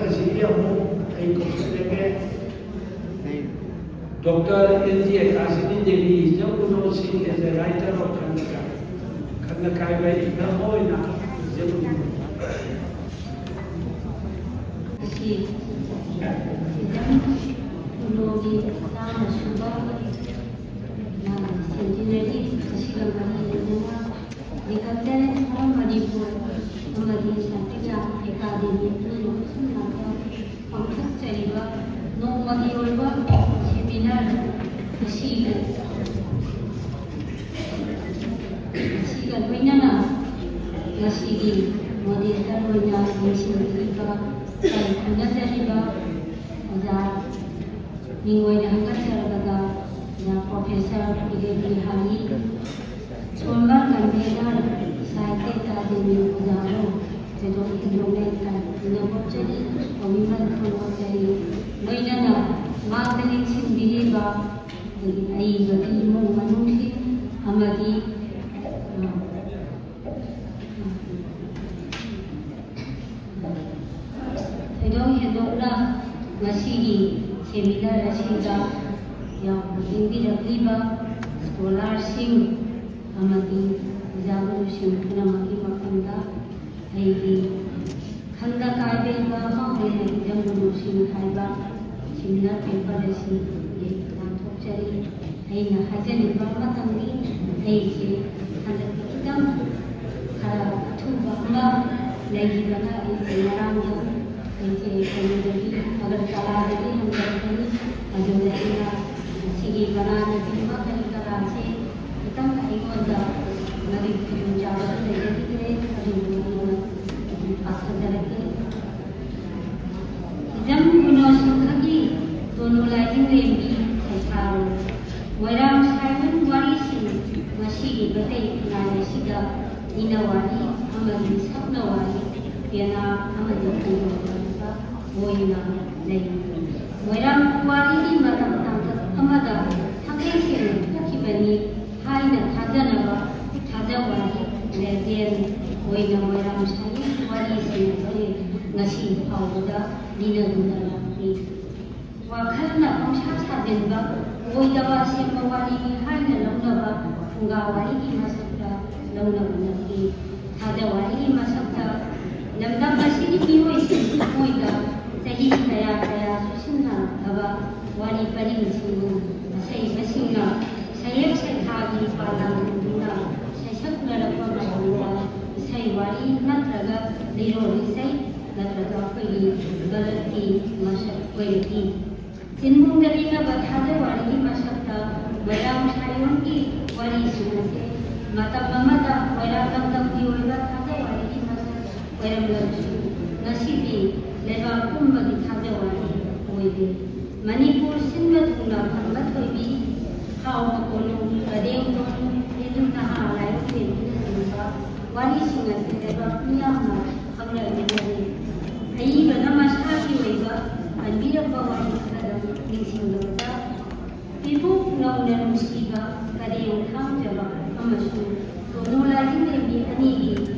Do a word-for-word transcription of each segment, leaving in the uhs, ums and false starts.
ꯑꯁꯤꯒꯤ ꯑꯃꯨꯛ ꯑꯩ ꯀꯧꯁꯤꯜꯂꯒꯦ꯫ Doctor L G Akashini Devi, Jambuno Singh as a writer of Khandakai, Khandakai by Idam ꯑꯣꯏꯅ ꯖꯦꯝꯕꯨꯅꯣ꯫ ꯑꯁꯤ ꯁꯤꯖꯝ ꯎꯅꯣꯒꯤ ꯆꯥꯝꯃ ꯁꯨꯕ ꯁꯦꯟꯇꯤꯅꯔꯤ ꯑꯁꯤꯒ ꯃꯔꯤ ꯂꯩꯅꯅ ꯂꯤꯀꯜꯆꯔ ꯃꯅꯤꯄꯨꯔ ꯑꯃꯗꯤ ꯁꯥꯍꯤꯇ꯭ꯌ ꯑꯦꯀꯥꯗꯦꯃꯤ ꯄꯨꯟꯅ ꯈꯨꯠꯁꯝꯅꯕ ꯄꯥꯡꯊꯣꯛꯆꯔꯤꯕ ꯅꯣꯡꯃꯒꯤ ꯑꯣꯏꯕ ꯁꯦꯃꯤꯅꯥꯔ ꯑꯁꯤꯕꯨ, ꯑꯁꯤꯒ ꯂꯣꯏꯅꯅ ꯉꯁꯤꯒꯤ ꯃꯣꯗꯦꯔꯦꯇꯔ ꯑꯣꯏꯅ ꯌꯦꯡꯁꯤꯟꯕꯤꯔꯤꯕ, ꯇꯥꯏ ꯈꯨꯝꯅꯖꯔꯤꯕ ꯑꯣꯖꯥ ꯃꯤꯡ ꯑꯣꯏꯅ ꯍꯪꯒꯠꯆꯔꯕꯗ ꯑꯣꯖꯥ professor Iren Bihari, former convener, Sahitya academy ꯑꯣꯖꯥꯕꯨ ꯊꯣꯏꯗꯣꯛ ꯍꯦꯟꯗꯣꯛꯅ ꯏꯀꯥꯏ ꯈꯨꯝꯅꯕ ꯐꯣꯡꯗꯣꯛꯆꯔꯤ, ꯀꯣꯃꯤꯃꯜ ꯐꯣꯡꯗꯣꯛꯆꯔꯤ꯫ ꯂꯣꯏꯅꯅ ꯃꯥꯡꯗ ꯂꯦꯡꯁꯤꯟꯕꯤꯔꯤꯕ ꯑꯩꯈꯣꯏꯒꯤ ꯑꯏꯕꯒꯤ ꯏꯃꯨꯡ ꯃꯅꯨꯡꯁꯤꯡ ꯑꯃꯗꯤ, ꯑ, ꯊꯣꯏꯗꯣꯛ ꯍꯦꯟꯗꯣꯛꯅ ꯉꯁꯤꯒꯤ ꯁꯦꯃꯤꯅꯥꯔ ꯑꯁꯤꯗ ꯌꯥꯎꯕ ꯂꯦꯡꯕꯤꯔꯛꯂꯤꯕ ꯁ꯭ꯀꯣꯂꯥꯔꯁꯤꯡ ꯑꯃꯗꯤ ꯑꯣꯖꯥ ꯒꯨꯔꯨꯁꯤꯡ ꯄꯨꯝꯅꯃꯛꯀꯤ ꯃꯐꯝꯗ ꯑꯩꯒꯤ ꯈꯪꯗ ꯀꯥꯏꯕ ꯏꯃꯥ ꯃꯥꯡꯂꯦꯝꯅ ꯏꯖꯝ ꯒꯨꯔꯨꯁꯤꯡ ꯍꯥꯏꯕ ꯁꯦꯃꯤꯅꯥꯔ ꯄꯦꯄꯔ ꯑꯁꯤ ꯂꯥꯟꯊꯣꯛꯆꯔꯤ꯫ ꯑꯩꯅ ꯍꯥꯏꯖꯅꯤꯡꯕ ꯑꯃꯇꯪꯗꯤ, ꯑꯩꯁꯦ ꯍꯟꯗꯛꯇꯤ ꯈꯤꯇꯪ ꯈꯔ ꯑꯊꯨꯕ ꯑꯃ ꯂꯩꯈꯤꯕꯅ ꯑꯩꯁꯦ ꯉꯔꯥꯡꯗꯣ ꯑꯩꯁꯦ ꯀꯩꯅꯣꯗꯒꯤ, ꯑꯒꯔꯇꯂꯥꯗꯒꯤ ꯍꯟꯖꯔꯛꯄꯅꯤ꯫ ꯑꯗꯨꯅ ꯑꯩꯅ ꯉꯁꯤꯒꯤ ꯕꯔꯥꯅꯆꯤꯡꯕ ꯀꯔꯤ ꯀꯔꯥꯁꯦ ꯈꯤꯇꯪ ꯑꯩꯉꯣꯟꯗ ꯃꯗꯨꯒꯤ ꯈꯨꯗꯣꯡꯆꯥꯕꯗꯨ ꯂꯩꯖꯈꯤꯗ꯭ꯔꯦ꯫ ꯑꯗꯨꯕꯨ ꯑꯩꯅ ꯑꯗꯨꯝ ꯄꯥꯊꯖꯔꯛꯀꯦ꯫ ꯏꯖꯝ ꯒꯨꯅꯣ ꯁꯤꯡꯍꯒꯤ ꯇꯣꯅꯨ ꯂꯥꯏꯅꯤꯡꯂꯦꯝꯕꯤ ꯁꯩꯊꯥꯔꯣꯜ꯫ ꯃꯣꯏꯔꯥꯡ ꯁꯥꯏꯑꯣꯟ ꯋꯥꯔꯤꯁꯤꯡ꯫ ꯉꯁꯤꯒꯤ ꯃꯩꯇꯩ ꯈꯨꯟꯅꯥꯏ ꯑꯁꯤꯗ ꯏꯅ ꯋꯥꯔꯤ ꯑꯃꯗꯤ ꯁꯛꯅ ꯋꯥꯔꯤ, ꯄꯦꯅꯥ ꯑꯃꯗꯤ ꯈꯣꯡꯖꯣꯝ ꯋꯥꯔꯤꯒ ꯑꯣꯏꯅ ꯂꯩ꯫ ꯃꯣꯏꯔꯥꯡ ꯄꯨꯋꯥꯔꯤꯒꯤ ꯃꯇꯝ ꯇꯥꯡꯀꯛ ꯑꯃꯗ ꯁꯥꯒꯩꯁꯤꯡꯅ ꯊꯣꯛꯈꯤꯕꯅꯤ ꯍꯥꯏꯅ ꯊꯥꯖꯅꯕ ꯊꯥꯖꯋꯥꯔꯤ, legend, ꯑꯣꯏꯅ ꯃꯣꯏꯔꯥꯡ ꯁꯥꯏꯑꯣꯟ ꯋꯥꯔꯤꯁꯤꯡ ꯑꯁꯤ ꯉꯁꯤ ꯐꯥꯎꯕꯗ ꯂꯤꯅꯗꯨꯅ ꯂꯥꯛꯂꯤ꯫ ꯋꯥꯈꯜꯅ ꯄꯪꯁꯥ ꯁꯥꯖꯤꯟꯕ, ꯑꯣꯏꯗꯕ ꯁꯦꯝꯕ ꯋꯥꯔꯤꯅꯤ ꯍꯥꯏꯅ ꯂꯧꯅꯕ ꯐꯨꯡꯒꯥ ꯋꯥꯔꯤꯒꯤ ꯃꯁꯛꯇ ꯂꯧꯅꯕ ꯅꯠꯇꯦ꯫ ꯊꯥꯖ ꯋꯥꯔꯤꯒꯤ ꯃꯁꯛꯇ ꯂꯝꯗꯝ ꯑꯁꯤꯒꯤ ꯃꯤꯑꯣꯏꯁꯤꯡꯒꯤ ꯊꯃꯣꯏꯗ ꯆꯍꯤ ꯀꯌꯥ ꯀꯌꯥ ꯆꯨꯁꯤꯟꯅꯔꯛꯂꯕ ꯋꯥꯔꯤ ꯄꯔꯤꯡꯁꯤꯡꯕꯨ ꯑꯁꯩꯕꯁꯤꯡꯅ ꯁꯩꯌꯦꯛ ꯁꯩꯊꯥꯒꯤ ꯄꯥꯂꯥ ꯍꯨꯟꯗꯨꯅ ꯁꯩꯁꯛꯅꯔꯛꯄ ꯃꯇꯝꯗ ꯏꯁꯩ ꯋꯥꯔꯤ ꯅꯠꯇ꯭ꯔꯒ ꯂꯤꯔꯣꯜ ꯏꯁꯩ ꯅꯠꯇ꯭ꯔꯒ ꯑꯩꯈꯣꯏꯒꯤ ꯚꯥꯔꯠꯀꯤ ꯃꯁꯛ ꯑꯣꯏꯔꯛꯏ꯫ ꯆꯤꯟꯃꯨꯡꯗ ꯂꯤꯅꯕ ꯊꯥꯖ ꯋꯥꯔꯤꯒꯤ ꯃꯁꯛꯇ ꯃꯣꯏꯔꯥꯡ ꯁꯥꯏꯑꯣꯟꯒꯤ ꯋꯥꯔꯤꯁꯤꯡ ꯑꯁꯤ ꯃꯇꯝ ꯑꯃꯗ ꯃꯣꯏꯔꯥꯡ ꯂꯝꯗꯝꯒꯤ ꯑꯣꯏꯕ ꯊꯥꯖ ꯋꯥꯔꯤꯒꯤ ꯃꯁꯛ ꯑꯣꯏꯔꯝꯂꯕꯁꯨ ꯉꯁꯤꯗꯤ ꯂꯩꯕꯥꯛ ꯄꯨꯝꯕꯒꯤ ꯊꯥꯖ ꯋꯥꯔꯤ ꯑꯣꯏꯔꯦ꯫ ꯃꯅꯤꯄꯨꯔ ꯁꯤꯟꯕ ꯊꯨꯡꯅ ꯈꯝꯕ ꯊꯣꯏꯕꯤ, ꯍꯥꯎꯕ ꯀꯣꯅꯨꯡ, ꯀꯗꯦꯡ ꯀꯣꯅꯨꯡ, ꯏꯟꯗꯨ ꯅꯍꯥ ꯂꯥꯏꯑꯣꯟ ꯊꯦꯝꯕꯤꯅꯆꯤꯡꯕ ꯋꯥꯔꯤꯁꯤꯡ ꯑꯁꯤ ꯂꯩꯕꯥꯛ ꯃꯤꯌꯥꯝꯅ ꯈꯪꯅꯔꯤꯕꯅꯤ꯫ ꯑꯏꯕꯅ ꯃꯁꯥꯒꯤ ꯑꯣꯏꯕ ꯄꯟꯕꯤꯔꯝꯕ ꯋꯥꯔꯤ ꯈꯔꯗꯪ ꯅꯤꯡꯁꯤꯡꯂꯕꯗ, ꯏꯄꯨ ꯅꯧꯅ ꯅꯨꯡꯁꯤꯕ ꯀꯔꯦꯝ ꯊꯥꯡꯖꯕ ꯑꯃꯁꯨꯡ ꯇꯣꯅꯨ ꯂꯥꯏꯔꯤꯛꯂꯦꯝꯕꯤ ꯑꯅꯤꯒꯤ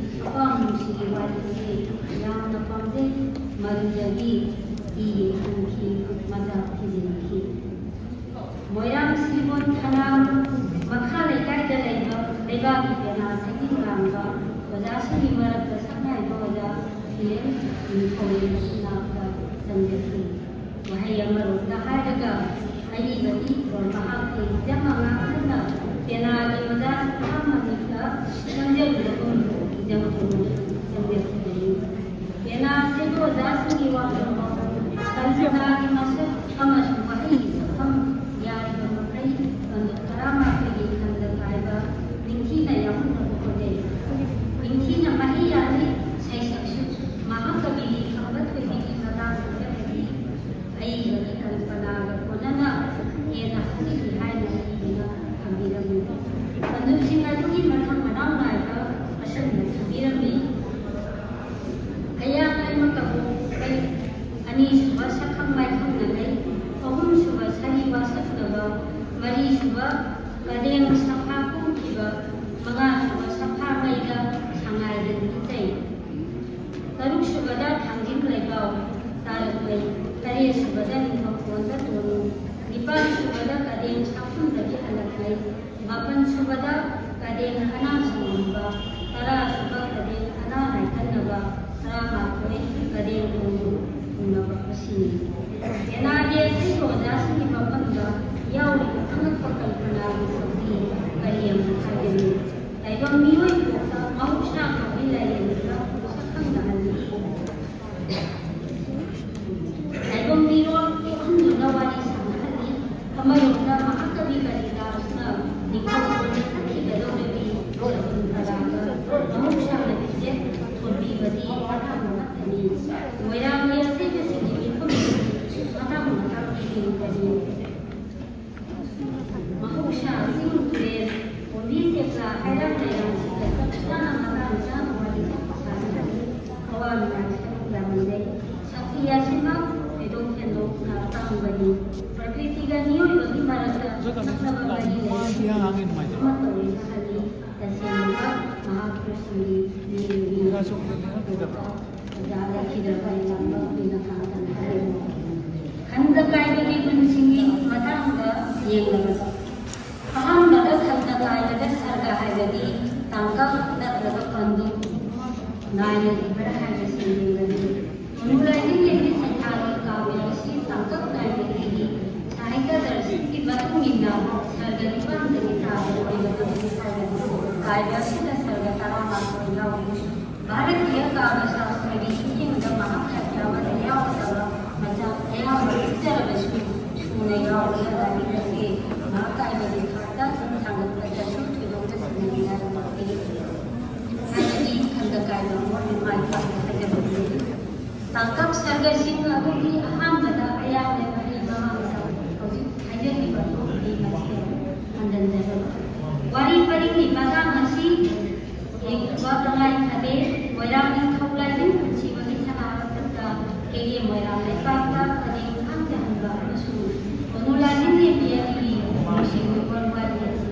ꯑꯄꯥꯝ ꯅꯨꯡꯁꯤꯒꯤ ꯋꯥꯔꯤꯁꯤ ꯌꯥꯝꯅ ꯄꯥꯝꯖꯩ꯫ ꯃꯗꯨꯗꯒꯤ ꯏ ꯌꯦꯛꯍꯟꯈꯤ, ꯃꯆꯥ ꯊꯤꯖꯤꯟꯈꯤ꯫ ꯃꯣꯏꯔꯥꯡ ꯁꯤꯕꯣꯟ ꯈꯅꯥꯝ ꯃꯈꯥ ꯂꯩꯀꯥꯏꯗ ꯂꯩꯕ ꯂꯩꯕꯥꯛꯀꯤ ꯄꯦꯅꯥ ꯁꯩꯖꯤꯟ ꯉꯥꯡꯕ ꯑꯣꯖꯥꯁꯤꯡꯒꯤ ꯃꯔꯛꯇ ꯁꯛꯅꯥꯏꯕ ꯑꯣꯖꯥ ꯈꯤꯔꯦꯟ ꯅꯤꯡꯊꯧꯔꯦꯜꯒꯤ ꯏꯅꯥꯛꯇ ꯆꯪꯖꯈꯤ꯫ ꯋꯥꯍꯩ ꯑꯃꯔꯣꯝꯗ ꯍꯥꯏꯔꯒ, ꯑꯏꯕꯗꯤ ꯃꯍꯥꯛꯀꯤ ꯏꯆꯝ ꯑꯉꯥꯡꯅ ꯄꯦꯅꯥꯒꯤ ꯑꯣꯖꯥ ꯁꯅꯥ ꯃꯅꯤꯛꯇ ꯆꯪꯖꯔꯨꯕꯒꯨꯝ ꯏꯆꯝ ꯊꯨꯅ ꯆꯪꯖꯈꯤꯕꯅꯤ꯫ ꯄꯦꯅꯥ ꯁꯩꯕ ꯑꯣꯖꯥꯁꯤꯡꯒꯤ ꯋꯥꯐꯝ ꯄꯥꯎꯗꯝ, ꯀꯜꯄꯅꯥꯒꯤ ꯃꯁꯛ ꯑꯃꯁꯨꯡ ꯋꯥꯍꯩꯒꯤ ꯁꯛꯐꯝ ꯌꯥꯔꯤꯕ ꯃꯈꯩ ꯇꯥꯡꯀꯛ ꯇꯔꯥꯃꯥꯄꯜꯒꯤ ꯈꯟꯗ ꯀꯥꯏꯕ ꯅꯤꯡꯊꯤꯅ ꯌꯥꯎꯍꯟꯅꯕ ꯍꯣꯠꯅꯩ꯫ ꯅꯤꯡꯊꯤꯅ ꯃꯍꯩ ꯌꯥꯜꯂꯤ꯫ ꯁꯩꯁꯛꯁꯨ ꯃꯍꯥꯛ ꯀꯕꯤꯅꯤ ꯈꯝꯕ ꯊꯣꯏꯕꯤꯒꯤ ꯃꯇꯥꯡ ꯈꯔꯗꯤ ꯑꯏꯕꯒꯤ ꯀꯜꯄꯅꯥꯒ ꯀꯣꯟꯅꯅ ꯍꯦꯟꯅ ꯍꯧꯖꯤꯛꯀꯤ ꯍꯥꯏꯅ ꯑꯏꯕꯅ ꯊꯝꯕꯤꯔꯝꯃꯤ꯫ ꯄꯟꯗꯨꯞꯁꯤꯡ ꯑꯗꯨꯒꯤ ꯃꯊꯪ ꯃꯅꯥꯎ ꯅꯥꯏꯕ ꯑꯁꯨꯝꯅ ꯊꯝꯕꯤꯔꯝꯃꯤ꯫ ꯑꯌꯥꯡ ꯂꯩꯃ ꯀꯕꯣꯛ ꯂꯩ, ꯑꯅꯤꯁꯨꯕ ꯁꯛꯈꯪ ꯃꯥꯏꯈꯪꯅ ꯂꯩ, ꯑꯍꯨꯝꯁꯨꯕ ꯁꯔꯤ ꯋꯥꯁꯛꯅꯕ, ꯃꯔꯤꯁꯨꯕ ꯀꯗꯦꯡ ꯁꯐꯥ ꯀꯨꯝꯈꯤꯕ, ꯃꯉꯥꯁꯨꯕ ꯁꯐꯥ ꯃꯩꯗ ꯁꯉꯥꯏꯗ ꯅꯤꯡꯖꯩ, ꯇꯔꯨꯛꯁꯨꯕꯗ ꯊꯥꯡꯖꯤꯡ ꯁꯨꯕꯗ ꯅꯤꯡꯊꯧꯈꯣꯟꯗ ꯇꯣꯅꯨ, ꯅꯤꯄꯥꯟ ꯁꯨꯕꯗ ꯀꯗꯦꯡ ꯁꯥꯐꯨꯟꯗꯒꯤ ꯍꯜꯂꯛꯂꯩ, ꯃꯥꯄꯟ ꯁꯨꯕꯗ ꯀꯗꯦꯡ ꯑꯅꯥ ꯁꯪꯂꯝꯕ, ꯇꯔꯥ ꯁꯨꯕ ꯀꯗꯦꯡ ꯑꯅꯥ ꯂꯥꯏꯀꯠꯅꯕ, ꯇꯔꯥꯃꯥꯊꯣꯏ ꯀꯗꯦꯡ ꯇꯣꯅꯨ ꯊꯨꯡꯅꯕ ꯑꯁꯤꯅꯤ꯫ ꯄꯦꯅꯥꯒꯤ ꯑꯁꯤꯒꯤ ꯑꯣꯖꯥꯁꯤꯡꯒꯤ ꯃꯐꯝꯗ ꯌꯥꯎꯔꯤꯕ ꯑꯉꯛꯄ ꯀꯜꯄꯅꯥꯒꯤ ꯁꯛꯇꯤ ꯀꯔꯤ ꯑꯃ ꯍꯥꯏꯒꯅꯤ? ꯇꯥꯏꯕꯪ ꯃꯤꯑꯣꯏ ꯄꯣꯛꯄ ꯃꯍꯧꯁꯥ ꯀꯧꯏ ꯂꯥꯏꯔꯦꯝꯕꯤꯒ ꯁꯛꯈꯪꯅꯍꯜꯂꯤ꯫ ꯇꯥꯏꯕꯪ ꯃꯤꯔꯣꯜ ꯄꯣꯛꯍꯟꯗꯨꯅ ꯋꯥꯔꯤ ꯁꯥꯟꯅꯍꯜꯂꯤ꯫ ꯑꯃꯔꯣꯝꯗ ꯃꯍꯥꯀꯕꯤ ꯀꯥꯂꯤꯗꯥꯁꯅ ꯅꯤꯡꯊꯧ ꯀꯣꯟꯅ ꯁꯛꯈꯤꯒꯗꯧꯔꯤꯕꯤ ꯁꯀꯨꯟꯇꯂꯥꯒ ꯃꯍꯧꯁꯥꯅ ꯐꯤꯖꯦꯠ ꯊꯣꯟꯕꯤꯕꯗꯤ ꯃꯇꯥꯡ ꯑꯃꯠꯇꯅꯤ꯫ ꯃꯣꯏꯔꯥꯡꯒꯤ ꯑꯁꯦꯡꯕꯁꯤꯡꯒꯤ ꯃꯤꯐꯝꯗꯤ ꯃꯇꯥꯡ ꯃꯇꯥꯡꯒꯤ ꯂꯩꯕꯅꯤ꯫ ꯃꯍꯧꯁꯥ ꯆꯤꯡ ꯇꯨꯔꯦꯜ, ꯄꯣꯝꯕꯤ ꯇꯦꯛꯂꯥ, ꯍꯩꯔꯥꯡ ꯂꯩꯔꯥꯡꯁꯤꯡꯒ ꯆꯞ ꯆꯥꯅ ꯃꯇꯥꯡ ꯆꯥꯅ ꯋꯥꯔꯤ ꯁꯥꯟꯅꯕꯒꯤ ꯑꯋꯥ ꯅꯨꯡꯉꯥꯏ ꯁꯔꯨꯛ ꯌꯥꯃꯤꯟꯅꯩ꯫ ꯁꯛꯇꯤ ꯑꯁꯤꯃꯛ ꯊꯣꯏꯗꯣꯛ ꯍꯦꯟꯗꯣꯛꯅ ꯇꯥꯡꯕꯅꯤ꯫ ꯄ꯭ꯔꯀ꯭ꯔꯤꯇꯤꯒ ꯃꯤꯑꯣꯏꯕꯒꯤ ꯃꯔꯛꯇ ꯅꯛꯅꯕ ꯃꯔꯤ ꯂꯩ ꯑꯃ ꯇꯧꯏ ꯈꯜꯂꯤ꯫ ꯇꯁꯦꯡꯅꯃꯛ ꯃꯍꯥꯄꯨꯔꯨꯁꯁꯤꯡꯒꯤ ꯃꯤꯑꯣꯏꯕꯒꯤ ꯈꯟꯗ ꯀꯥꯏꯕꯒꯤ ꯒꯨꯟꯁꯤꯡꯒꯤ ꯃꯇꯥꯡꯗ ꯌꯦꯡꯂꯕꯗ, ꯑꯍꯥꯟꯕꯗ ꯈꯟꯗ ꯀꯥꯏꯕꯗ ꯁꯔꯒ ꯍꯥꯏꯕꯗꯤ ꯇꯥꯡꯀꯛ ꯅꯠꯇ꯭ꯔꯒ ꯄꯟꯗꯨ ꯅꯥꯏꯅ ꯂꯩꯕ꯭ꯔꯥ ꯍꯥꯏꯕꯁꯤ ꯌꯦꯡꯂꯒꯗꯤ, ꯃꯅꯨ ꯂꯥꯏꯅꯤꯡ ꯂꯩꯕꯤ ꯁꯩꯊꯥꯒꯤ ꯀꯥꯕꯤ ꯑꯁꯤ ꯇꯥꯡꯀꯛ ꯅꯥꯏꯅ ꯂꯩꯔꯤ꯫ ꯁꯥꯍꯤꯇ꯭ꯌ ꯗꯔꯁꯟꯒꯤ ꯃꯇꯨꯡ ꯏꯟꯅ ꯁꯔꯒ ꯅꯤꯄꯥꯟꯗꯒꯤ ꯇꯥꯕ ꯑꯣꯏꯒꯗꯕꯅꯤ ꯍꯥꯏꯕꯗꯤ ꯀꯥꯏꯕ ꯑꯁꯤꯗ ꯁꯔꯒ ꯇꯔꯥꯃꯥꯊꯣꯏ ꯌꯥꯎꯔꯤ꯫ ꯚꯥꯔꯠꯀꯤ ꯀꯥꯕ ꯁꯥꯁꯇ꯭ꯔꯒꯤ ꯃꯤꯠꯌꯦꯡꯗ ꯃꯍꯥꯛ ꯁꯥꯍꯤꯇ꯭ꯌ ꯑꯃꯗ ꯌꯥꯎꯗꯕ ꯃꯆꯥꯛ ꯑꯌꯥꯝꯕ ꯎꯠꯆꯔꯕꯁꯨ ꯁꯨꯅ ꯌꯥꯎꯕꯅ ꯂꯥꯏꯔꯤꯛ ꯑꯁꯤ ꯃꯍꯥꯛ ꯀꯥꯏꯕꯒꯤ ꯊꯥꯛꯇ ꯁꯨꯝ ꯊꯥꯡꯒꯠꯄꯗ ꯁꯨꯝ ꯊꯣꯏꯗꯣꯛꯄ ꯁꯤꯟꯅꯅꯤꯡꯉꯥꯏ ꯂꯩꯇꯦ꯫ ꯍꯥꯏꯕꯗꯤ ꯈꯟꯗ ꯀꯥꯏꯕ ꯑꯃ ꯑꯣꯏꯅ ꯃꯥꯏ ꯄꯥꯛꯅ ꯍꯥꯏꯖꯕꯅꯤ꯫ ꯇꯥꯡꯀꯛ ꯁꯔꯒꯁꯤꯡ ꯑꯗꯨꯒꯤ ꯑꯍꯥꯟꯕꯗ ꯑꯌꯥꯝꯕ ꯃꯔꯤ ꯃꯉꯥ ꯍꯧꯖꯤꯛ ꯍꯥꯏꯖꯈꯤꯕ ꯑꯗꯨꯒꯤ ꯃꯁꯤꯡ ꯍꯟꯖꯤꯟꯖꯔꯣꯏ꯫ ꯋꯥꯔꯤ ꯄꯔꯤꯡꯒꯤ ꯃꯇꯥꯡ ꯑꯁꯤ ꯌꯦꯡꯕ ꯇꯉꯥꯏ ꯐꯗꯦ꯫ ꯃꯣꯏꯔꯥꯡ ꯅꯤꯡꯊꯧ ꯂꯥꯏꯅꯤꯡ ꯄꯨꯟꯁꯤꯕꯒꯤ ꯁꯅꯥ ꯃꯊꯛꯇ ꯀꯦꯒꯦ ꯃꯣꯏꯔꯥꯡ ꯂꯩꯄꯥꯛꯇ ꯄꯔꯦꯡ ꯊꯥꯡꯖꯍꯟꯕ ꯑꯃꯁꯨꯡ ꯀꯣꯅꯨ ꯂꯥꯏꯅꯤꯡ ꯂꯦꯝꯕꯤ ꯑꯅꯤꯒꯤ ꯅꯨꯡꯁꯤ ꯅꯨꯡꯒꯣꯜ ꯋꯥꯔꯤ ꯑꯁꯤ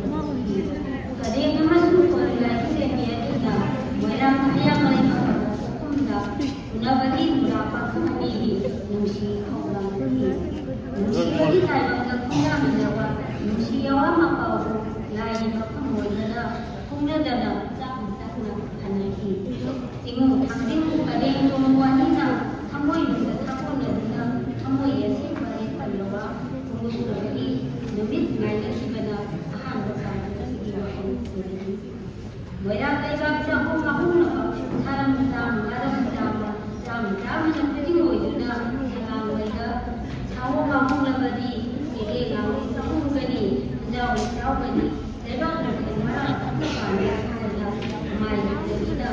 ꯄꯔꯦꯡ ꯑꯃꯁꯨꯡ ꯀꯣꯅꯨ ꯂꯥꯏꯅꯤꯡ ꯂꯦꯝꯕꯤ ꯑꯅꯤꯅ ꯃꯣꯏꯔꯥꯡ ꯍꯌꯥꯡ ꯂꯩꯃ ꯄꯣꯛꯐꯝꯗ ꯎꯅꯕꯒꯤ ꯃꯨꯔꯥ ꯄꯥꯈꯪ ꯑꯅꯤꯒꯤ ꯅꯨꯡꯁꯤ ꯈꯧꯔꯥꯡ ꯂꯥꯏꯒꯤ ꯃꯐꯝ ꯑꯣꯏꯗꯅ ꯍꯧꯅꯗꯅ ꯆꯥꯛꯅ ꯆꯥꯛꯅ ꯍꯟꯅꯈꯤ꯫ ꯆꯤꯡꯉꯨ ꯊꯥꯡꯖꯤꯡ ꯄꯔꯦꯡ ꯇꯣꯡꯕ ꯑꯅꯤꯅ ꯊꯃꯣꯏꯅꯨꯡꯗ ꯊꯥꯒꯣꯟꯅꯗꯨꯅ ꯊꯃꯣꯏ ꯑꯁꯦꯡꯕ ꯍꯦꯛ ꯄꯜꯂꯕ ꯈꯣꯡꯎꯞ ꯅꯨꯃꯤꯠ ꯉꯥꯏꯅꯈꯤꯕꯅ ꯑꯍꯥꯟꯕ ꯄꯥꯟꯖꯤꯜ ꯑꯁꯤꯒꯤ ꯋꯥꯐꯝ ꯑꯣꯏꯔꯤ꯫ ꯃꯣꯏꯔꯥꯡ ꯂꯩꯕꯥꯛ ꯆꯍꯨꯝ ꯑꯍꯨꯝꯅ ꯁꯥꯔꯝ ꯆꯥꯝꯃ ꯉꯥꯔꯝ ꯆꯥꯝꯃ ꯆꯥꯝꯃ ꯆꯥꯝꯃꯅ ꯈꯨꯖꯤꯡ ꯑꯣꯏꯗꯨꯅ ꯑꯉꯥꯡꯉꯩꯗ ꯁꯥꯑꯣ ꯃꯥꯡꯍꯧꯂꯕꯗꯤ ꯏꯔꯦ ꯉꯥꯎꯔꯤ ꯆꯍꯨꯝꯒꯅꯤ ꯏꯟꯖꯥꯎꯔꯤ ꯆꯥꯎꯒꯅꯤ ꯂꯩꯕꯥꯛ ꯃꯊꯦꯜ ꯃꯔꯥꯡ ꯀꯥꯏꯅ ꯄꯥꯟꯕ ꯁꯤꯡꯅ ꯃꯥꯏ ꯂꯩꯇꯕꯤꯗ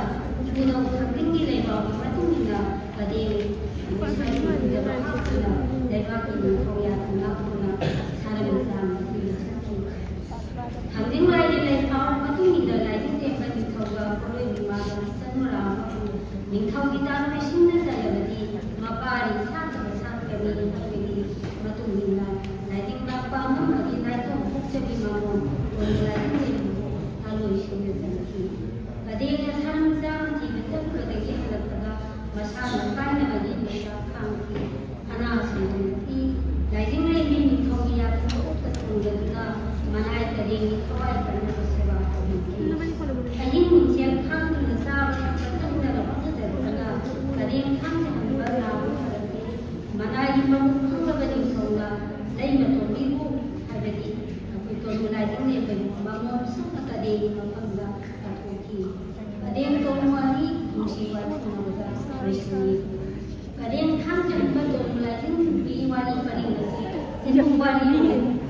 ꯈꯨꯗꯧ ꯊꯥꯡꯖꯤꯡꯒꯤ ꯂꯩꯕꯥꯛꯀꯤ ꯃꯇꯨꯡ ꯏꯟꯅ ꯄꯔꯦꯡ ꯁꯥꯏꯀꯨꯟꯗ ꯍꯥꯞꯇꯨꯅ ꯂꯩꯕꯥꯛꯀꯤ ꯅꯤꯡꯊꯧ ꯌꯥꯊꯪ ꯉꯥꯛꯇꯨꯅ ꯁꯥꯔꯝ ꯆꯥꯝꯃ ꯊꯤꯅ ꯆꯠꯈꯤ꯫ ꯊꯥꯡꯖꯤꯡ ꯂꯥꯏꯒꯤ ꯂꯩꯐꯥꯎ ꯃꯇꯨꯡ ꯏꯟꯅ ꯂꯥꯏꯖꯤꯡ ꯂꯦꯝꯕ ꯅꯤꯡꯊꯧꯒ ꯄꯣꯠꯂꯣꯏꯕꯤ ꯃꯥꯂꯪ ꯆꯅꯨꯔꯥ ꯑꯃꯕꯨ ꯅꯤꯡꯊꯧꯒꯤ ꯇꯥꯂꯣꯏꯁꯤꯡꯅ ꯆꯜꯂꯕꯗꯤ ꯃꯄꯥꯔꯤ ꯁꯥꯠꯇꯕ ꯁꯥꯠꯀꯅꯤ ꯍꯥꯏꯕꯒꯤ ꯃꯇꯨꯡ ꯏꯟꯅ ꯂꯥꯏꯖꯤꯡ ꯂꯥꯛꯄ ꯑꯉꯝꯕꯒꯤ ꯅꯥꯏꯇꯣꯝ ꯄꯣꯛꯆꯕꯤ ꯃꯃꯣꯟ ꯀꯣꯟꯅ ꯂꯥꯏꯖꯤꯡ ꯂꯦꯝꯕꯕꯨ ꯇꯥꯂꯣꯏꯁꯤꯡꯅ ꯆꯟꯈꯤ꯫ ꯀꯗꯦꯡꯅ ꯁꯥꯔꯝ ꯆꯥꯝꯃ ꯊꯤꯕ ꯆꯠꯄꯗꯒꯤ ꯍꯜꯂꯛꯄꯗ ꯃꯁꯥꯅ ꯀꯥꯏꯅꯕꯒꯤ ꯃꯩꯆꯥꯛ ꯈꯥꯡꯈꯤ꯫ ꯁꯅꯥ ꯁꯟꯗꯣꯛꯈꯤ꯫ ꯂꯥꯏꯖꯤꯡ ꯂꯦꯝꯕꯤ ꯅꯤꯡꯊꯧꯒꯤ ꯌꯥꯊꯪ ꯀꯣꯛꯇ ꯊꯣꯡꯖꯗꯨꯅ ꯃꯅꯥꯏ ꯀꯔꯦꯡꯒꯤ ꯊꯋꯥꯏ ꯀꯟꯅꯕ ꯁꯦꯕꯥ ꯇꯧꯕꯤꯈꯤ꯫ ꯑꯍꯤꯡ ꯅꯨꯡꯊꯤꯜ ꯈꯥꯡꯗꯨꯅ ꯆꯥꯕ ꯊꯛꯄ ꯆꯪꯗꯅ ꯍꯣꯠꯅꯖꯔꯛꯄꯅ ꯀꯔꯦꯡ ꯊꯥꯡꯖꯍꯟꯕ ꯅꯥꯕ ꯐꯔꯛꯈꯤ꯫ ꯃꯅꯥꯏꯒꯤ ꯃꯕꯨꯛ ꯈꯪꯂꯕ ꯅꯤꯡꯊꯧꯅ ꯂꯩꯃ ꯇꯣꯝꯕꯤꯕꯨ ꯍꯥꯏꯕꯗꯤ ꯑꯩꯈꯣꯏ ꯇꯣꯅꯨ ꯂꯥꯏꯖꯤꯡ ꯂꯦꯝꯕꯒꯤ ꯃꯃꯣꯝ ꯁꯛꯅ ꯀꯔꯦꯡꯒꯤ ꯃꯐꯝꯗ ꯄꯥꯡꯊꯣꯛꯈꯤ꯫ ꯀꯔꯦꯡ ꯇꯣꯅꯨ ꯑꯅꯤ ꯅꯨꯡꯁꯤ ꯋꯥꯔꯤ ꯁꯥꯟꯅꯕꯗ ꯂꯣꯏꯁꯤꯟꯈꯤ꯫ ꯀꯔꯦꯡ ꯊꯥꯡꯖꯍꯟꯕ ꯇꯣꯅꯨ ꯂꯥꯏꯖꯤꯡꯕꯤ ꯋꯥꯔꯤ ꯄꯔꯤꯡ ꯑꯁꯤ ꯆꯤꯡꯒꯨꯝ ꯋꯥꯔꯤ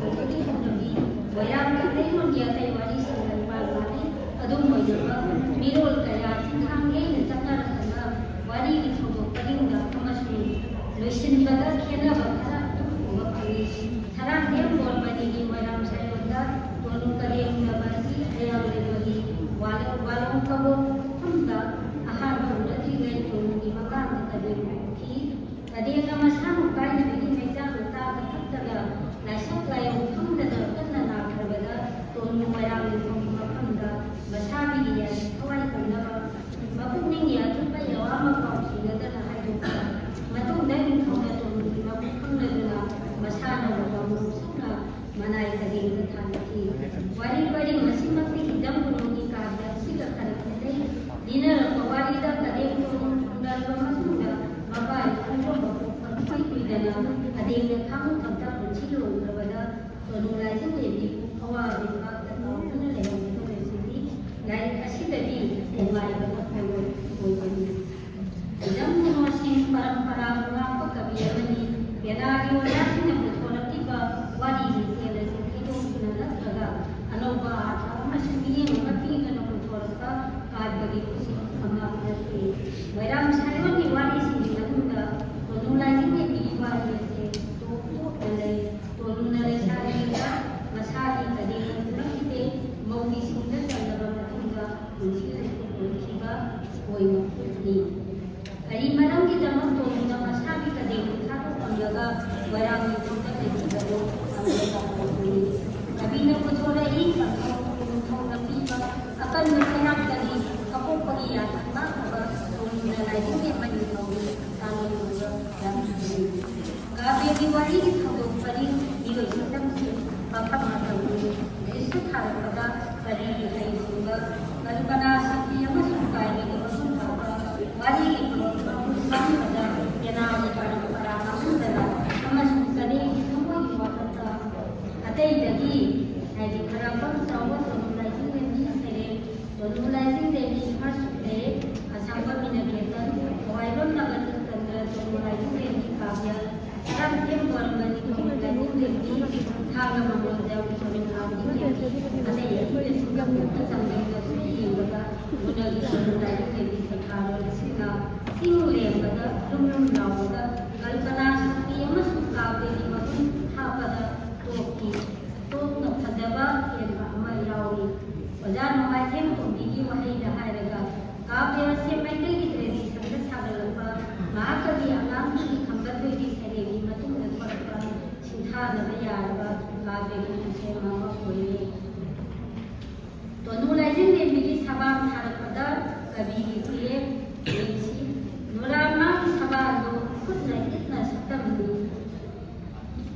ꯍꯧꯕꯗꯒꯤ ꯍꯧꯅꯕꯤ ꯃꯣꯏꯔꯥꯡ ꯀꯪꯂꯩꯔꯣꯟꯒꯤ ꯑꯇꯩ ꯋꯥꯔꯤꯁꯤꯡꯒ ꯏꯃꯥꯟ ꯃꯥꯟꯅꯩ꯫ ꯑꯗꯨꯝ ꯑꯣꯏꯅꯃꯛ ꯃꯤꯔꯣꯜ ꯀꯌꯥ ꯆꯤꯡꯈꯥꯡ ꯌꯩꯅ ꯆꯠꯅꯔꯛꯄꯅ ꯋꯥꯔꯤꯒꯤ ꯊꯧꯗꯣꯛ ꯄꯔꯤꯡꯗ ꯑꯃꯁꯨꯡ ꯂꯣꯏꯁꯤꯟꯕꯗ ꯈꯦꯠꯅꯕ ꯈꯔ ꯑꯗꯨꯝ ꯎꯕ ꯐꯪꯏ꯫ ꯁꯔꯥꯡꯊꯦꯝ ꯕꯣꯔꯃꯅꯤꯒꯤ ꯃꯣꯏꯔꯥꯡ ꯁꯥꯏꯑꯣꯟꯗ ꯇꯣꯅꯨ ꯀꯔꯦꯝꯅꯕ ꯑꯁꯤ ꯑꯌꯥꯝ ꯂꯩꯃꯒꯤ ꯋꯥꯂꯣ-, ꯋꯥꯂꯣꯡ ꯀꯕꯣꯛ ꯃꯐꯝꯗ ꯑꯍꯥꯟꯕ ꯎꯅꯗ꯭ꯔꯤꯉꯩ ꯇꯣꯅꯨꯒꯤ ꯃꯀꯥꯡꯗ ꯀꯔꯦꯝ ꯎꯈꯤ꯫ ꯀꯔꯦꯝꯅ ꯃꯁꯥꯕꯨ ꯀꯥꯏꯅꯕꯒꯤ ꯃꯩꯆꯥꯛꯅ ꯆꯥꯗ ꯊꯛꯇꯅ ꯂꯥꯏꯁꯛ ꯂꯥꯏꯑꯣꯡ ꯈꯪꯗꯅ ꯀꯟꯅ ꯅꯥꯈ꯭ꯔꯕꯗ ꯇꯣꯅꯨ ꯃꯣꯏꯔꯥꯡ ꯅꯤꯡꯊꯧꯒꯤ ꯃꯐꯝꯗ ꯃꯁꯥꯒꯤ ꯌꯥꯏ ꯊꯋꯥꯏ ꯀꯟꯅꯕ ꯃꯄꯨꯛꯅꯤꯡꯒꯤ ꯑꯊꯨꯞꯄ ꯌꯥꯋꯥ ꯑꯃ ꯄꯥꯎ ꯁꯤꯟꯅꯗꯅ ꯍꯥꯏꯗꯣꯛꯈꯤ꯫ ꯃꯇꯨꯡꯗ ꯅꯤꯡꯊꯧꯅ ꯇꯣꯅꯨꯒꯤ ꯃꯕꯨꯛ ꯈꯪꯂꯗꯨꯅ ꯃꯁꯥꯅ ꯃꯃꯣꯝ ꯁꯛꯅ ꯃꯅꯥꯏ ꯀꯔꯤ ꯊꯥꯖꯈꯤ꯫ ꯋꯥꯔꯤ ꯄꯔꯤꯡ ꯑꯁꯤꯃꯛꯇꯤ ꯍꯤꯖꯝ ꯒꯨꯔꯨꯒꯤ ꯀꯥꯕ꯭ꯌ ꯑꯁꯤꯒ ꯈꯔ ꯈꯦꯠꯅꯩ꯫ ꯂꯤꯅꯔꯛꯄ ꯋꯥꯔꯤꯗ ꯀꯗꯦꯝ ꯇꯣꯡ ꯊꯨꯡꯅꯔꯕ ꯃꯇꯨꯡꯗ ꯃꯕꯥꯏ ꯈꯣꯡꯂꯣꯝꯕ ꯄꯣꯛꯄ ꯏꯀꯨꯏ ꯀꯨꯏꯗꯅ ꯀꯗꯦꯝꯅ ꯈꯥꯉꯨ ꯊꯛꯇ ꯄꯨꯟꯁꯤ ꯂꯣꯏꯈ꯭ꯔꯕꯗ ꯇꯣꯅꯨ ꯂꯥꯏꯖꯤꯡ ꯂꯦꯝꯕꯤꯕꯨ ꯑꯋꯥ ꯂꯩꯄꯥꯛꯇ ꯀꯥꯎꯗꯨꯅ ꯂꯩꯔꯝꯕꯗꯨ ꯂꯩꯁꯤꯗꯤ ꯂꯥꯏꯔꯤꯛ ꯑꯁꯤꯗꯗꯤ ꯅꯨꯡꯉꯥꯏꯕꯅ ꯊꯣꯏꯔꯣꯏ ꯑꯣꯏꯕꯅꯤ꯫ ꯍꯤꯖꯝ ꯒꯨꯔꯨ ꯑꯁꯤ ꯄꯔꯝꯄꯔꯥ ꯉꯥꯛꯄ ꯀꯕꯤ ꯑꯃꯅꯤ꯫ ꯄꯦꯅꯥꯒꯤ ꯑꯣꯖꯥꯁꯤꯡꯅ ꯄꯨꯊꯣꯔꯛꯂꯤꯕ ꯋꯥꯔꯤꯒꯤ ꯊꯦꯜ ꯑꯁꯤ ꯊꯩꯗꯣꯛꯇꯨꯅ ꯅꯠꯇ꯭ꯔꯒ ꯑꯅꯧꯕ ꯑꯥꯔꯊ ꯑꯃꯁꯨꯡ ꯃꯤꯠꯌꯦꯡ ꯑꯃ ꯄꯤꯗꯨꯅ ꯄꯨꯊꯣꯔꯛꯄ ꯀꯥꯕ꯭ꯌꯒꯤ ꯈꯨꯠꯁꯨ ꯑꯃ ꯅꯠꯇꯦ꯫ ꯃꯣꯏꯔꯥꯡ ꯁꯥꯏꯑꯣꯟꯒꯤ ꯋꯥꯔꯤꯁꯤꯡꯒꯤ ꯃꯅꯨꯡꯗ ꯇꯣꯅꯨ ꯂꯥꯏꯖꯤꯡ ꯂꯦꯝꯕꯤꯒꯤ ꯋꯥꯔꯤ ꯑꯁꯤ ꯇꯣꯞ ꯇꯣꯞꯅ ꯂꯩ꯫ ꯇꯣꯅꯨꯅ ꯂꯩꯁꯥꯔꯤꯉꯩꯗ ꯃꯁꯥꯒꯤ ꯀꯔꯤ ꯂꯩꯇꯨꯅꯈꯤꯗꯦ, ꯃꯧꯒꯤ ꯁꯤꯡꯗ ꯆꯜꯂꯕ ꯃꯇꯨꯡꯗ ꯄꯨꯟꯁꯤ ꯂꯩꯈꯤꯕ ꯑꯣꯏꯅ ꯎꯠꯂꯤ꯫ ꯀꯔꯤ ꯃꯔꯝꯒꯤꯗꯃꯛ ꯇꯣꯅꯨꯅ ꯃꯁꯥꯒꯤ ꯀꯗꯦꯡ ꯊꯥꯗꯣꯛꯂꯝꯂꯒ ꯃꯣꯏꯔꯥꯡꯒꯤ ꯈꯨꯡꯒꯪ ꯂꯩꯈꯤꯕꯅꯣ ꯍꯪꯕꯗ ꯀꯕꯤꯅ ꯄꯨꯊꯣꯔꯛꯏ, ꯄꯟꯊꯧ ꯅꯤꯡꯊꯧꯅ ꯄꯤꯕ ꯑꯀꯟꯕ ꯆꯩꯔꯥꯛꯇꯒꯤ ꯀꯄꯣꯛꯄꯒꯤ ꯌꯥꯊꯪ ꯂꯥꯛꯅꯕ ꯇꯣꯅꯨꯅ ꯂꯥꯏꯅꯤꯡꯒꯤ ꯃꯅꯤꯡ ꯊꯧꯔꯤ ꯇꯥꯡꯂꯝꯂꯕ ꯌꯥꯊꯪꯅꯤ꯫ ꯀꯥꯕ꯭ꯌꯒꯤ ꯋꯥꯔꯤꯒꯤ ꯊꯧꯗꯣꯛ ꯄꯔꯤꯡ ꯃꯤꯑꯣꯏ ꯁꯛꯇꯝꯁꯤꯡ ꯃꯐꯝ ꯃꯇꯝꯒꯤ ꯂꯤꯁꯇ ꯊꯥꯔꯛꯄꯗ ꯀꯔꯤꯒꯤ ꯍꯩꯁꯤꯡꯕ ꯀꯜꯄꯅꯥ ꯁꯛꯇꯤ ꯑꯃꯁꯨꯡ ꯀꯥꯏꯕꯒꯤ ꯃꯒꯨꯟ ꯊꯣꯛꯄ ꯋꯥꯔꯤꯒꯤ ꯄꯨꯔꯛꯄ ꯄꯨꯝꯕꯗ ꯄꯦꯅꯥꯒꯤ ꯄꯔꯝꯄꯔꯥ ꯃꯥꯡꯍꯟꯗꯅ ꯑꯃꯁꯨꯡ ꯀꯔꯤꯒꯤ ꯊꯃꯣꯏꯒꯤ ꯋꯥꯈꯜꯗ ꯑꯇꯩꯗꯒꯤ ꯍꯥꯏꯗꯤ ꯈꯔ ꯆꯥꯎꯕ ꯇꯣꯅꯨ ꯂꯥꯏꯖꯤꯡ ꯂꯦꯝꯕꯤ ꯁꯩꯔꯦꯡ, ꯇꯣꯅꯨ ꯂꯥꯏꯖꯤꯡ ꯂꯦꯝꯕꯤ ꯐꯥꯔꯁ ꯁꯨꯠꯇꯦ, ꯑꯁꯥꯡꯕ ꯃꯤꯅ ꯀꯦꯇꯟ, ꯊꯋꯥꯏꯕꯝ ꯅꯕꯅꯤꯇꯟꯗ ꯇꯣꯅꯨ ꯂꯥꯏꯖꯤꯡ ꯂꯦꯝꯕꯤ ꯀꯥꯕ꯭ꯌ, ꯁꯔꯥꯡꯊꯦꯝ ꯒꯣꯔꯝꯕ ꯅꯤꯡꯊꯧ ꯂꯥꯏꯖꯤꯡ ꯂꯦꯝꯕꯤ, ꯊꯥꯡꯒ ꯃꯉꯣꯟꯗ ꯇꯣꯅꯨ ꯂꯥꯏꯖꯤꯡ ꯂꯦꯝꯕꯤ, ꯑꯇꯩ ꯑꯁꯤꯅꯁꯨ ꯌꯦꯡꯕꯗ ꯎꯅꯒꯤ ꯇꯣꯅꯨ ꯂꯥꯏꯖꯤꯡ ꯂꯦꯝꯕꯤ ꯁꯩꯊꯥꯔꯣꯜ ꯑꯁꯤꯅ ꯆꯤꯡ ꯂꯦꯝꯕꯗ ꯂꯨꯝ ꯂꯨꯝ ꯂꯥꯎꯕꯗ ꯀꯜꯄꯅꯥ ꯁꯛꯇꯤ ꯑꯃꯁꯨꯡ ꯀꯥꯕ꯭ꯌꯒꯤ ꯃꯒꯨꯟ ꯍꯥꯞꯄꯗ ꯇꯣꯞꯀꯤ ꯇꯣꯞꯅ ꯐꯖꯕ ꯍꯦꯟꯕ ꯑꯃ ꯌꯥꯎꯔꯤ꯫ ꯑꯣꯖꯥ ꯅꯣꯡꯃꯥꯏꯊꯦꯝ ꯀꯣꯝꯕꯤꯒꯤ ꯋꯥꯍꯩꯗ ꯍꯥꯏꯔꯒ ꯀꯥꯕ꯭ꯌ ꯑꯁꯤ ꯃꯩꯇꯩꯒꯤ ꯇ꯭ꯔꯦꯗꯤꯁꯟꯗ ꯁꯥꯒꯠꯂꯛꯄ ꯃꯍꯥꯛꯀꯒꯤ ꯑꯉꯥꯡꯒꯤ ꯈꯝꯕ ꯊꯣꯏꯕꯤ ꯁꯩꯔꯦꯡꯒꯤ ꯃꯇꯨꯡꯗ ꯊꯣꯔꯛꯄ ꯁꯤꯡꯊꯥꯅꯕ ꯌꯥꯔꯕ ꯀꯥꯕ꯭ꯌꯒꯤ ꯈꯨꯠꯁꯦꯝ ꯑꯃ ꯑꯣꯏꯔꯦ꯫ ꯇꯣꯅꯨ ꯂꯥꯏꯖꯤꯡ ꯂꯦꯝꯕꯤꯒꯤ ꯁꯕꯥꯝ ꯊꯥꯔꯛꯄꯗ ꯀꯕꯤꯒꯤ ꯈꯨꯠꯌꯦꯛ ꯌꯦꯡꯁꯤ꯫ ꯅꯨꯔꯥ ꯃꯥꯒꯤ ꯁꯕꯥꯝꯗꯨ ꯈꯨꯠꯅ ꯏꯠꯅ ꯁꯛꯇꯝꯅꯤ꯫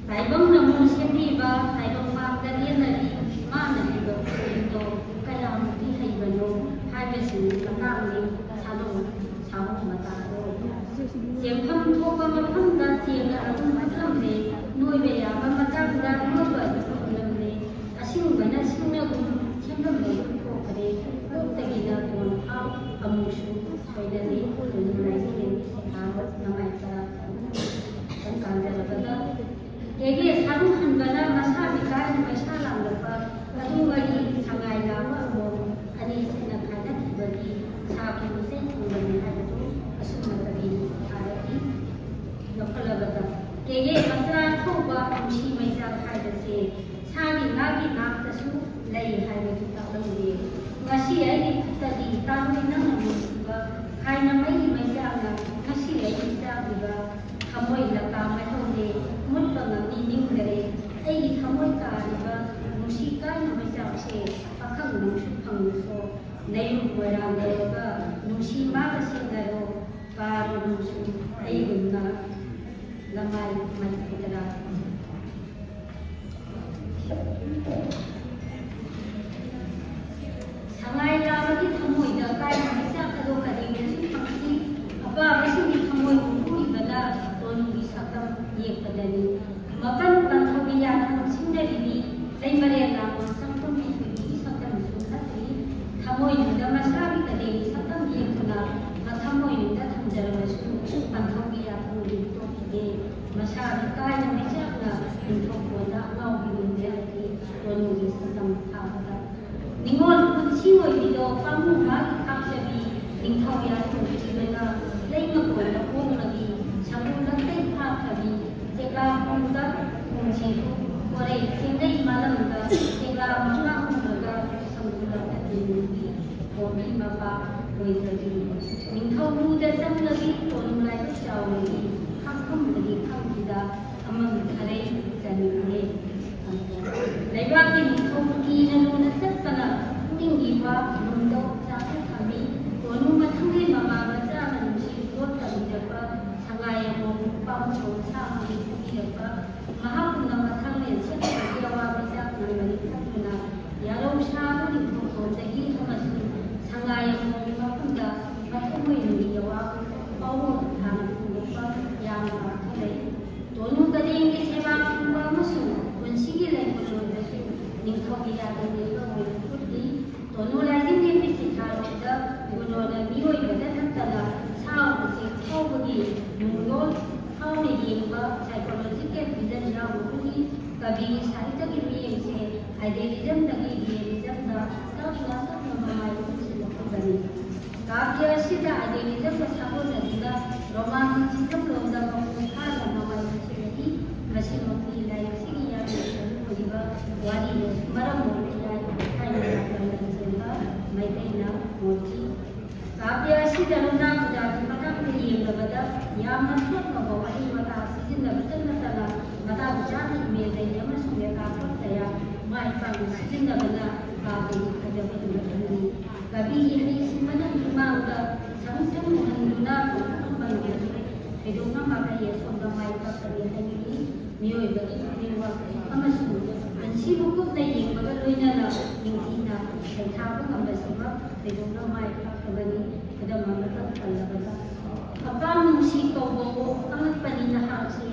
ꯇꯥꯏꯕꯪꯅ ꯃꯣꯡ ꯁꯦꯝꯕꯤꯕ ꯇꯥꯏꯕꯪ ꯃꯥꯡꯗ ꯆꯦꯟꯐꯝ ꯊꯣꯛꯄ ꯃꯐꯝꯗ ꯆꯦꯟꯅ ꯑꯗꯨꯝ ꯐꯨꯠꯂꯝꯂꯦ꯫ ꯅꯣꯏꯕ ꯌꯥꯕ ꯃꯇꯥꯡꯗ ꯅꯣꯏꯕ ꯑꯗꯨꯝ ꯐꯨꯠꯂꯝꯂꯦ꯫ ꯑꯁꯤꯡꯕꯅ ꯁꯤꯡꯅꯒꯨꯝ ꯁꯦꯝꯂꯝꯕꯒꯨꯝ ꯊꯣꯛꯈ꯭ꯔꯦ꯫ ꯀꯣꯛꯇꯒꯤꯅ ꯀꯣꯟ ꯐꯥꯎ ꯑꯃꯨꯛꯁꯨ ꯁꯣꯏꯗꯅ ꯈꯨꯔꯨꯝ ꯂꯥꯏꯅꯤꯡ ꯁꯦꯕꯥ ꯅꯃꯥꯏ ꯇꯔꯥ ꯈꯪꯀꯥꯟꯖꯔꯕꯗ ꯀꯦꯒꯦ ꯁꯥꯔꯨ ꯍꯟꯕꯅ ꯃꯁꯥꯒꯤ ꯀꯥꯏꯅ ꯃꯩꯁꯥ ꯂꯥꯡꯂꯛꯄ ꯑꯗꯨ ꯋꯥꯔꯤ ꯁꯉꯥꯏ ꯂꯥꯡꯕ ꯑꯃꯣꯝ ꯑꯅꯤ ꯁꯤꯅ ꯈꯥꯏꯅꯈꯤꯕꯒꯤ ꯁꯥꯈꯤꯕꯁꯦ ꯐꯪꯕꯅꯤ ꯍꯥꯏꯕꯗꯨ ꯑꯁꯨꯝꯅꯇꯗꯤ ꯊꯥꯔꯛꯏ꯫ ꯂꯧꯈꯠꯂꯕꯗ ꯀꯦꯒꯦ ꯃꯆꯥ ꯊꯧꯕ ꯅꯨꯡꯁꯤ ꯃꯩꯆꯥꯛ ꯍꯥꯏꯕꯁꯦ ꯁꯥꯒꯤ ꯉꯥꯒꯤ ꯉꯥꯛꯇꯁꯨ ꯂꯩ ꯍꯥꯏꯕꯗꯨ ꯇꯥꯛꯂꯝꯗꯦ꯫ ꯉꯁꯤ ꯑꯩꯒꯤ ꯈꯨꯠꯇꯗꯤ ꯇꯥꯔꯨꯏ ꯅꯪꯅ ꯅꯨꯡꯁꯤꯕ ꯍꯥꯏꯅ ꯃꯩꯒꯤ ꯃꯩꯆꯥꯛꯅ ꯉꯁꯤ ꯑꯩꯒꯤ ꯆꯥꯛꯂꯤꯕ ꯊꯃꯣꯏ ꯂꯀꯥ ꯃꯩꯍꯧꯔꯦ꯫ ꯃꯨꯠꯄ ꯉꯝꯃꯤ ꯅꯤꯡꯗꯔꯦ꯫ ꯑꯩꯒꯤ ꯊꯃꯣꯏ ꯇꯥꯔꯤꯕ ꯅꯨꯡꯁꯤ ꯀꯥꯏꯅ ꯃꯩꯆꯥꯛꯁꯦ ꯄꯥꯈꯪ ꯅꯪꯁꯨ ꯐꯪꯂꯨꯀꯣ꯫ ꯅꯌꯨꯝ ꯃꯣꯏꯔꯥꯡ ꯌꯧꯔꯒ ꯅꯨꯡꯁꯤ ꯃꯥꯒ ꯁꯦꯟꯅꯔꯣ꯫ ꯀꯥꯔꯣ ꯅꯪꯁꯨ ꯑꯩꯒꯨꯝꯅ ꯂꯃꯥꯏ ꯃꯥꯏꯊꯤꯗꯔꯥ꯫ ꯁꯉꯥꯏ ꯂꯥꯕꯒꯤ ꯊꯃꯣꯏꯗ ꯀꯥꯏꯅ ꯃꯩꯆꯥꯛ ꯑꯗꯣ ꯀꯔꯤꯒꯨꯝꯁꯨ ꯐꯪꯈꯤ꯫ ꯑꯄꯥꯕꯁꯤꯡꯒꯤ ꯊꯃꯣꯏꯕꯨ ꯍꯨꯔꯤꯕꯅ ꯇꯣꯅꯨꯒꯤ ꯁꯛꯇꯝ ꯌꯦꯛꯄꯗꯅꯤ꯫ ꯃꯄꯟ ꯄꯟꯊꯧꯒꯤ ꯌꯥꯊꯪ ꯁꯤꯡꯅꯔꯤꯕꯤ ꯂꯩꯃꯔꯦꯜ ꯂꯥꯡꯕ ꯁꯛꯐꯝꯒꯤ ꯊꯣꯏꯕꯤꯒꯤ ꯁꯛꯇꯝꯁꯨ ꯅꯠꯇ꯭ꯔꯤ꯫ ꯊꯃꯣꯏꯅꯨꯡꯗ ꯃꯁꯥꯒꯤ ꯀꯗꯦꯡꯒꯤ ꯁꯛꯇꯝ ꯌꯦꯛꯇꯨꯅ ꯃꯊꯃꯣꯏꯅꯨꯡꯗ ꯊꯝꯖꯔꯕꯁꯨ ꯄꯟꯊꯧꯒꯤ ꯌꯥꯊꯪꯗꯤ ꯇꯣꯛꯈꯤꯗꯦ꯫ ꯃꯁꯥꯒꯤ ꯀꯥꯏꯅ ꯃꯩꯆꯥꯛꯅ ꯅꯤꯡꯊꯧꯀꯣꯟꯗ ꯑꯉꯥꯎꯕꯤ ꯅꯨꯡꯖꯦꯜꯒꯤ ꯇꯣꯅꯨꯒꯤ ꯁꯛꯇꯝ ꯊꯥꯕꯗ ꯅꯤꯉꯣꯜ ꯄꯨꯟꯁꯤ ꯑꯣꯏꯕꯤꯗꯣ ꯄꯥꯝꯃꯨ ꯃꯥꯒꯤ ꯈꯥꯛꯆꯕꯤ ꯅꯤꯡꯊꯧ ꯌꯥꯊꯪ ꯊꯤꯕꯅ ꯂꯩꯃꯀꯣꯟꯗ ꯄꯣꯛꯂꯕꯤ ꯁꯃꯨ ꯂꯝꯀꯩ ꯐꯥꯈ꯭ꯔꯕꯤ ꯆꯦꯛꯂꯥ ꯈꯣꯡꯗ ꯈꯣꯡꯖꯤꯜꯂꯨ ꯃꯣꯔꯦ ꯆꯤꯡꯂꯩ ꯃꯥꯂꯪꯗ ꯆꯦꯛꯂꯥ ꯃꯉꯥ ꯍꯨꯝꯂꯒ ꯁꯃꯨ ꯂꯝꯗ ꯇꯤꯟꯕꯤ ꯀꯣꯝꯕꯤ ꯃꯄꯥ ꯑꯣꯏꯈ꯭ꯔꯕꯤ ꯅꯤꯡꯊꯧ ꯂꯨꯗ ꯆꯪꯂꯕꯤ ꯀꯣꯅꯨꯡ ꯂꯥꯏꯕꯛ ꯆꯥꯎꯔꯕꯤ ꯈꯪꯐꯝꯗꯒꯤ ꯈꯪꯈꯤꯗ ꯑꯃꯝ ꯈꯔꯩ ꯆꯟꯈ꯭ꯔꯦ꯫ ꯂꯩꯕꯥꯛꯀꯤ ꯅꯤꯡꯊꯧ ꯀꯤꯅ ꯂꯨꯅ ꯆꯠꯄꯅ ꯄꯨꯛꯅꯤꯡꯒꯤ ꯋꯥ ꯅꯨꯡꯗꯧ ꯆꯥꯛꯄ ꯊꯝꯃꯤ꯫ ꯀꯣꯅꯨꯡ ꯃꯊꯪꯒꯤ ꯃꯃꯥ ꯃꯆꯥꯅ ꯅꯨꯡꯁꯤ ꯂꯣꯟ ꯇꯝꯕꯤꯔꯛꯄ ꯁꯉꯥꯏ ꯑꯃꯣꯝ ꯅꯨꯄꯥ ꯃꯆꯧ ꯁꯥ ꯑꯃꯒꯤ ꯐꯨꯕꯤꯔꯛꯄ ꯃꯍꯥꯛꯀꯨꯝꯅ ꯃꯊꯪ ꯂꯦꯟꯁꯤꯟꯕꯒꯤ ꯑꯋꯥ ꯃꯤꯆꯥꯛ ꯅꯪꯕꯅꯤ ꯈꯟꯗꯨꯅ ꯌꯥꯔꯧ ꯁꯥꯕ ꯅꯤꯡꯊꯧ ꯆꯍꯤ ꯑꯃꯁꯨꯡ ꯁꯉꯥꯏ ꯑꯃꯣꯝꯒꯤ ꯃꯐꯝꯗ ꯃꯊꯧ ꯑꯣꯏꯅ ꯌꯥꯋꯥ ꯄꯥꯎꯔꯧ ꯊꯥꯅ ꯇꯣꯅꯣ ꯂꯥꯏꯖꯤꯡ ꯂꯦꯝꯕꯤ ꯁꯤꯟꯊꯥꯔꯣꯝꯗ ꯒꯨꯅꯣꯅ ꯃꯤꯑꯣꯏꯕꯗ ꯅꯠꯇꯅ ꯁꯥ ꯎꯆꯦꯛ ꯐꯥꯎꯕꯒꯤ ꯅꯨꯡꯂꯣꯟ ꯐꯥꯎꯅ ꯌꯦꯡꯕ psychological vision ꯌꯥꯎꯔꯤꯕꯅꯤ꯫ ꯀꯕꯤꯒꯤ ꯁꯥꯍꯤꯇ꯭ꯌꯒꯤ ꯃꯤꯠꯌꯦꯡꯁꯦ idealismꯗꯒꯤ realismꯗ ꯇꯞꯅ ꯇꯞꯅ ꯃꯃꯥꯏ ꯑꯣꯟꯁꯤꯜꯂꯛꯂꯤꯕꯅꯤ꯫ ꯀꯥꯕ꯭ꯌ ꯑꯁꯤꯗ idealismꯒ ꯁꯥꯒꯣꯟꯅꯗꯨꯅ romanticismꯂꯣꯝꯗ ꯃꯄꯨꯡ ꯐꯥꯅ ꯃꯃꯥꯏ ꯑꯣꯟꯁꯤꯜꯂꯛꯏ꯫ ꯃꯁꯤꯃꯛꯇꯤ ꯂꯥꯏꯔꯤꯛꯁꯤꯒꯤ ꯌꯥꯝꯅ ꯃꯔꯨꯑꯣꯏꯕ ꯋꯥꯔꯤꯅꯤ꯫ ꯃꯔꯝ ꯑꯣꯏꯕ ꯌꯥꯏ ꯍꯥꯏꯅ ꯂꯥꯟꯗꯥꯕ ꯃꯩꯇꯩꯅ ꯃꯣꯠꯈꯤ꯫ ꯀꯥꯕ꯭ꯌ ꯑꯁꯤꯗ ꯂꯨꯅꯥ ꯄꯨꯖꯥꯒꯤ ꯃꯇꯥꯡꯗ ꯌꯦꯡꯂꯕꯗ ꯌꯥꯝꯅ ꯁꯣꯛꯅꯕ ꯋꯥꯍꯩ ꯋꯥꯇꯥ ꯁꯤꯖꯤꯟꯅꯕꯇ ꯅꯠꯇꯅ ꯃꯇꯥꯡ ꯆꯥꯅ ꯏꯃꯦꯖꯔꯤ ꯑꯃꯁꯨꯡ metaphor ꯀꯌꯥ ꯃꯥꯏ ꯄꯥꯛꯅ ꯁꯤꯖꯤꯟꯅꯕꯅ ꯀꯥꯕ꯭ꯌꯒꯤ ꯐꯖꯕ ꯍꯦꯟꯒꯠꯍꯜꯂꯤ꯫ ꯀꯕꯤꯒꯤ ꯍꯩꯁꯤꯡꯕꯅ ꯃꯤꯃꯥꯡꯗ ꯁꯪ ꯁꯪ ꯎꯍꯟꯗꯨꯅ ꯄꯨꯊꯣꯛꯂꯝꯕ ꯉꯝꯕꯁꯦ ꯊꯣꯏꯗꯣꯛꯅ ꯃꯥꯒꯤ ꯑꯁꯣꯝꯗ ꯃꯥꯏ ꯄꯥꯛꯄꯅꯤ ꯍꯥꯏꯅꯤꯡꯏ꯫ ꯃꯤꯑꯣꯏꯕꯒꯤ ꯈꯨꯗꯤꯡꯃꯛ ꯑꯃꯁꯨꯡ ꯄꯨꯟꯁꯤꯕꯨ ꯀꯨꯞꯅ ꯌꯦꯡꯕꯒ ꯂꯣꯏꯅꯅ ꯅꯤꯡꯊꯤꯅ ꯁꯩꯊꯥꯕ ꯉꯝꯕꯁꯤꯃꯛ ꯊꯣꯏꯗꯣꯛꯅ ꯃꯥꯏ ꯄꯥꯛꯇꯕꯅꯤ꯫ ꯈꯨꯗꯝ ꯑꯃꯇꯪ ꯄꯜꯂꯕꯗ, "ꯃꯄꯥ ꯅꯨꯡꯁꯤ ꯀꯧꯕꯕꯨ ꯑꯉꯛꯄꯅꯤ ꯅꯍꯥꯛꯁꯦ,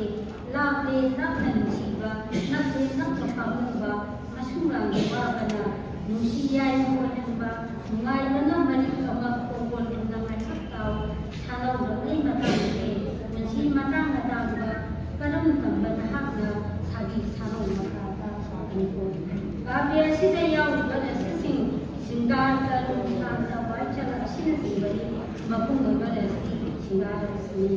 ꯂꯥꯞꯂꯦ ꯂꯥꯞꯅ ꯅꯨꯡꯁꯤꯕ, ꯅꯛꯂꯦ ꯅꯛꯅ ꯄꯥꯝꯃꯨꯕ, ꯃꯁꯨꯡꯂꯥꯡꯒꯤ ꯋꯥꯕꯅ ꯅꯨꯡꯁꯤ ꯌꯥꯏ ꯑꯣꯏꯍꯟꯕ, ꯅꯨꯡꯉꯥꯏꯕꯅ ꯃꯔꯤꯛ ꯑꯃ ꯀꯣꯡꯒꯣꯜꯒꯨꯝꯅ ꯉꯥꯏꯍꯥꯛ ꯇꯥꯎ, ꯁꯥꯟꯅꯧꯔꯉꯩ ꯃꯇꯥꯡꯁꯦ, ꯄꯨꯟꯁꯤ ꯃꯇꯥꯡ ꯑꯇꯥꯡꯕ ꯀꯔꯝ ꯇꯝꯕ ꯅꯍꯥꯛꯅ ꯁꯥꯕꯤ ꯁꯥꯅꯧ ꯃꯈꯥꯗ ꯁꯥꯕꯤꯀꯣ"꯫ ꯀꯥꯕ꯭ꯌ ꯑꯁꯤꯗ ꯌꯥꯎꯔꯤꯕ ꯔꯁꯁꯤꯡ, ꯁꯤꯡꯒꯥꯔ, ꯀꯔꯨ, ꯁꯥꯟꯇ, ꯋꯥꯏꯆꯜ ꯑꯁꯤꯅꯆꯤꯡꯕꯅꯤ꯫ ꯃꯄꯨꯡ ꯑꯣꯏꯕ ꯔꯁꯇꯤ ꯁꯤꯡꯒꯥꯔ ꯔꯁꯅꯤ꯫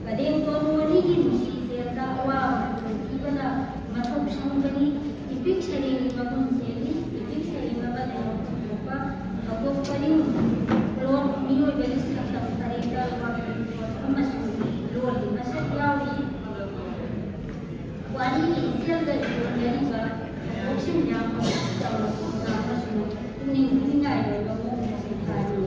ꯀꯗꯦꯡ ꯀꯣꯔꯣ ꯑꯅꯤꯒꯤ ꯅꯨꯡꯁꯤ ꯆꯦꯜꯗ ꯑꯋꯥꯕ ꯍꯟꯊꯣꯛꯄꯤꯕꯅ ꯃꯊꯧ ꯁꯪꯕꯅꯤ꯫ ꯏꯄꯤꯛ ꯁꯩꯔꯦꯡꯒꯤ ꯃꯒꯨꯟ ꯆꯦꯜꯂꯤ꯫ ꯏꯄꯤꯛ ꯁꯩꯔꯦꯡ ꯑꯃꯗ ꯌꯥꯎꯊꯣꯛꯄ ꯊꯧꯗꯣꯛ ꯄꯔꯤꯡ, ꯄ꯭ꯂꯣꯠ, ꯃꯤꯑꯣꯏꯕꯒꯤ ꯁꯛꯇꯝ, character, ꯋꯥꯈꯜ, ꯄ꯭ꯂꯣꯠ ꯑꯃꯁꯨꯡ ꯂꯣꯜꯒꯤ ꯃꯁꯛ ꯌꯥꯎꯔꯤ꯫ ꯋꯥꯔꯤꯒꯤ ꯏꯆꯦꯜꯗ ꯌꯣꯟꯅꯔꯤꯕ ꯊꯧꯗꯣꯛꯁꯤꯡ ꯌꯥꯝꯅ ꯆꯥꯎꯅ ꯀꯨꯞꯅ ꯑꯃꯁꯨꯡ ꯄꯨꯛꯅꯤꯡ ꯍꯨꯅꯤꯡꯉꯥꯏ ꯑꯣꯏꯕ ꯃꯑꯣꯡꯗ ꯁꯩꯊꯥꯔꯤ꯫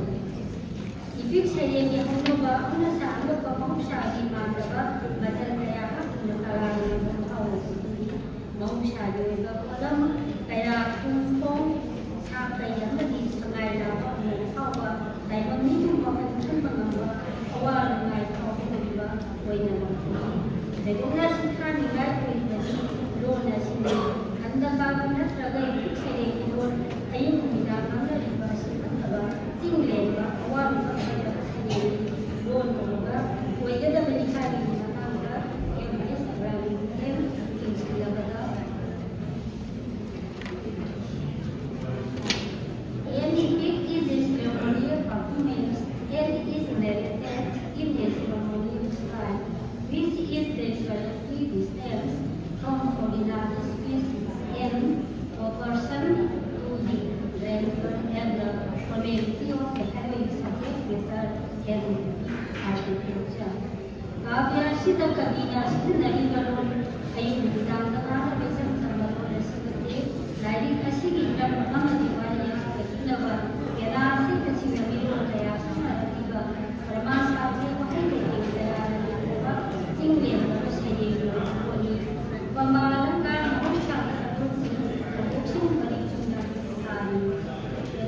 ꯏꯄꯤꯛ ꯁꯩꯔꯦꯡꯒꯤ ꯍꯧꯅꯕ ꯑꯃꯅ ꯁꯥꯒꯠꯄ ꯃꯍꯧꯁꯥꯒꯤ ꯃꯥꯟꯗꯕ ꯃꯆꯜ ꯀꯌꯥ ꯍꯥꯞꯇꯨꯅ ꯀꯂꯥꯒꯤ ꯃꯒꯨꯟ ꯐꯥꯎꯅ ꯄꯨꯊꯣꯛꯏ꯫ ꯃꯍꯧꯁꯥꯒꯤ ꯑꯣꯏꯕ ꯄꯣꯠꯂꯝ ꯀꯌꯥ, ꯄꯨꯡꯈꯣꯡ, ꯁꯥ ꯀꯩ ꯑꯃꯗꯤ ꯁꯉꯥꯏ ꯂꯥꯕ ꯑꯃꯨꯛ ꯐꯥꯎꯕ ꯇꯥꯏꯕꯪ ꯃꯤꯄꯨꯝ ꯃꯄꯨꯝ ꯊꯟꯕ ꯉꯝꯕ ꯑꯋꯥ ꯅꯨꯡꯉꯥꯏ ꯐꯥꯎꯕ ꯉꯝꯕ ꯑꯣꯏꯅ ꯂꯥꯎꯊꯣꯛꯏ꯫ ꯊꯣꯏꯗꯣꯛꯅ ꯁꯤꯡꯊꯥꯅꯤꯡꯉꯥꯏ ꯑꯣꯏꯔꯤꯕꯗꯤ ꯂꯣꯟ ꯑꯁꯤꯅꯤ꯫ ꯍꯟꯗꯛ ꯀꯥꯕ ꯅꯠꯇ꯭ꯔꯒ ꯏꯕꯨꯡ ꯁꯩꯔꯦꯡꯒꯤ ꯂꯣꯟ ꯑꯌꯨꯛ ꯅꯨꯃꯤꯗꯥꯡ ꯉꯥꯡꯅꯔꯤꯕ ꯑꯁꯤ ꯅꯠꯇꯕ ꯆꯤꯡ ꯂꯦꯟꯕ ꯑꯋꯥꯡꯕ ꯐꯖꯕ ꯁꯩꯔꯦꯡꯒꯤ ꯂꯣꯟ ꯑꯣꯏꯔꯒ ꯑꯣꯏꯒꯗꯕꯅꯤ ꯍꯥꯏꯕꯒꯤ ꯃꯇꯥꯡꯗ ꯑꯦꯝ ꯑꯦꯁ ꯏꯕ꯭ꯔꯥꯍꯤꯝ ꯌꯦꯡꯁꯤꯜꯂꯕꯗ, And if it is a ceremonial performance, and is narrated in a ceremonial style, which is the directly distance from ordinary speech and proportion to the relevance and the formality of the heroic subject matter and architecture. ꯀꯥꯕ꯭ꯌ ꯑꯁꯤꯗ ꯀꯕꯤꯅ ꯁꯤꯖꯤꯟꯅꯔꯤꯕ ꯂꯣꯟ ꯑꯌꯨꯛ ꯅꯨꯃꯤꯗꯥꯡꯗ ꯉꯥꯡꯅꯕ ꯏꯆꯝ ꯆꯝꯕ ꯂꯣꯟ ꯑꯁꯤ ꯅꯠꯇꯦ꯫ ꯂꯥꯏꯔꯤꯛ ꯑꯁꯤꯒꯤ ꯍꯤꯔꯝ ꯑꯃꯗꯤ ꯋꯥꯔꯤ ꯑꯁꯤꯗ ꯆꯨꯅꯕ ꯄꯦꯔꯥ ꯑꯁꯤꯗ ꯆꯤꯡꯅ ꯃꯤꯔꯣꯜ ꯀꯌꯥ ꯁꯛꯅꯔꯛꯂꯤꯕ ꯄ꯭ꯔꯃꯥꯟ ꯁꯥꯕꯒꯤ ꯋꯥꯍꯩ ꯂꯩꯇꯦꯡ ꯀꯌꯥꯅ ꯂꯩꯔꯕ ꯆꯤꯡ ꯂꯦꯝꯂꯕ ꯁꯩꯔꯦꯡ ꯂꯣꯟ ꯑꯃꯅꯤ꯫ ꯎꯄꯃꯥ ꯑꯂꯪꯀꯥꯔ ꯃꯍꯧꯁꯥꯒꯤ ꯁꯛꯇꯝꯁꯤꯡ ꯊꯧꯗꯣꯛꯁꯤꯡ ꯄꯔꯤꯡ ꯆꯨꯝꯅ ꯁꯥꯔꯤ꯫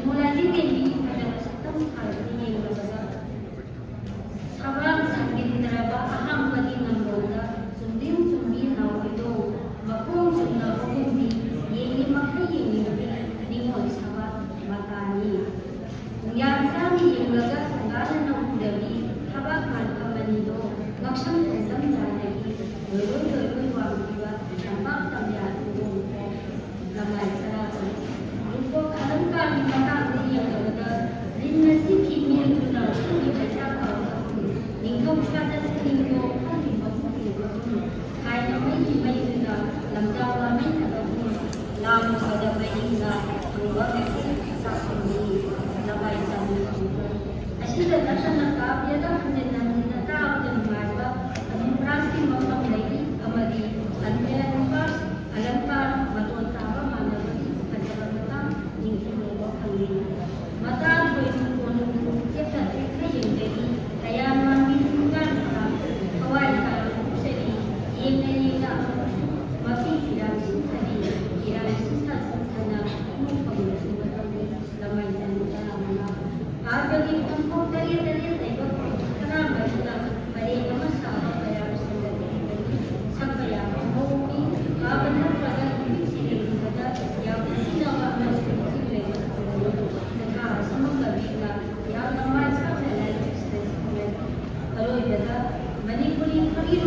ꯃꯣꯂꯥꯖꯤ ꯃꯦꯝꯕꯤꯒꯤ ꯐꯖꯕ ꯁꯛꯇꯝ ꯁꯥꯔꯕꯗ ꯌꯦꯡꯂꯕꯗ ꯁꯕꯥꯛ ꯁꯪꯒꯤꯟꯗ꯭ꯔꯕ ꯑꯍꯥꯡꯕꯒꯤ ꯉꯝꯂꯣꯡꯗ ꯆꯨꯝꯗ꯭ꯔꯤꯡ ꯆꯨꯝꯕꯤ ꯅꯥꯎꯔꯤꯗꯣ ꯃꯈꯣꯡ ꯆꯨꯝꯅ ꯍꯧꯍꯟꯕꯤ ꯌꯦꯡꯂꯤ ꯃꯈꯩ ꯌꯦꯡꯅꯤꯡꯕꯤ ꯅꯤꯉꯣꯜ ꯁꯕꯥꯛ ꯃꯇꯥꯅꯤ꯫ ꯄꯨꯡꯌꯥꯟ ꯆꯥꯅ ꯌꯦꯡꯂꯒ ꯊꯣꯡꯒꯥꯜꯅ ꯎꯔꯕꯤ ꯊꯕꯥꯛ ꯃꯥꯟꯕ ꯃꯅꯤꯗꯣ ꯉꯛꯁꯝ ꯈꯣꯡꯖꯝ ꯖꯥꯠꯇꯒꯤ ꯂꯣꯏꯔꯣꯏ ꯂꯣꯏꯔꯣꯏ ꯋꯥꯡꯈꯤꯕ ꯇꯝꯄꯥꯛ ꯇꯝꯌꯥ ꯆꯤꯡꯒꯣꯡ ꯂꯃꯥꯏ ꯇꯔꯥ ꯇꯔꯨꯛ꯫ ꯔꯨꯄꯣꯛ ꯑꯂꯪꯀꯥꯔꯒꯤ ꯃꯇꯥꯡꯗ ꯌꯦꯡꯂꯕꯗ, ꯂꯤꯟꯅ ꯆꯤꯛꯈꯤ ꯃꯤꯑꯣꯏꯗꯨꯅ ꯈꯨꯒꯤ ꯃꯩꯆꯥꯛ ꯀꯥꯎꯊꯣꯛꯈꯤ꯫ ꯅꯤꯡꯊꯧ ꯁꯥꯗ ꯁꯤꯅꯤꯡꯗꯣ ꯈꯜꯂꯤ ꯃꯄꯨꯒꯤ ꯃꯒꯨꯟ꯫ ꯊꯥꯏꯅ ꯃꯩꯒꯤ ꯃꯩꯗꯨꯅ ꯂꯝꯖꯥꯎ ꯂꯥꯃꯩꯅꯕꯒꯨꯝ, ꯂꯥꯝꯂꯕꯗ ꯃꯩꯅ ꯊꯨꯡꯕ ꯃꯩꯈꯨ ꯆꯥꯛꯈꯨꯝꯅꯤ꯫ ꯂꯃꯥꯏ ꯆꯥꯃꯤ ꯈꯣꯡꯖꯣꯝ꯫ ꯑꯁꯤꯗ ꯅꯠꯇꯅ ꯀꯥꯕ꯭ꯌꯗ ꯍꯟꯖꯤꯟ ꯍꯟꯖꯤꯟꯅ ꯇꯥꯕꯗ ꯅꯨꯡꯉꯥꯏꯕ ꯑꯅꯨꯄ꯭ꯔꯥꯁꯀꯤ ꯃꯐꯝ ꯂꯩꯔꯤ ꯑꯃꯗꯤ ꯑꯟꯗ꯭ꯔꯦ ꯑꯅꯨꯄ꯭ꯔꯥꯁ ꯑꯂꯪꯀꯥꯔ ꯃꯇꯣꯟ ꯇꯥꯕ ꯃꯥꯟꯅꯕꯒꯤ ꯐꯖꯕ ꯃꯇꯥꯡ ꯅꯤꯡꯁꯤꯡꯕ ꯐꯪꯏ꯫ ꯃꯇꯥꯡ ꯈꯣꯏꯅꯨꯡ ꯀꯣꯅꯨꯡ ꯆꯦꯠꯅ ꯆꯦꯠꯅ ꯌꯦꯡꯖꯔꯤ꯫ ꯇꯌꯥꯟ ꯃꯥꯟꯕꯤ ꯆꯤꯡꯖꯥꯟ ꯈꯔ ꯊꯋꯥꯏ ꯈꯔ ꯍꯨꯞꯆꯔꯤ꯫ ꯌꯦꯡꯅ ꯌꯦꯡꯅ ꯑꯃꯨꯛꯁꯨ ꯃꯄꯤ ꯐꯤꯔꯥꯡ ꯁꯤꯟꯊꯔꯤ꯫ ꯐꯤꯔꯥꯡ ꯁꯤꯟꯊ ꯁꯤꯟꯊꯅ ꯅꯣꯛꯐꯝ ꯆꯨꯝꯕ ꯇꯧꯏ꯫ ꯂꯃꯥꯏ ꯆꯅꯤ ꯇꯔꯥ ꯃꯉꯥ꯫ ꯀꯥꯕ꯭ꯌꯒꯤ ꯄꯣꯡꯊꯣꯛ ꯇꯔꯦꯠ ꯇꯔꯦꯠ ꯂꯩꯕ ꯄꯣꯡꯊꯣꯛ ꯇꯔꯥꯃꯔꯤꯅ ꯄꯔꯦꯡ ꯑꯃ ꯁꯥꯕ ꯀꯌꯥ ꯁꯦꯝꯒꯠꯂꯤꯕꯅꯤ꯫ ꯁꯛꯄ ꯌꯥꯕ ꯃꯑꯣꯡꯅꯤ꯫ ꯀꯥꯕ ꯅꯠꯇ꯭ꯔꯒ ꯏꯕꯨꯡ ꯁꯩꯔꯦꯡ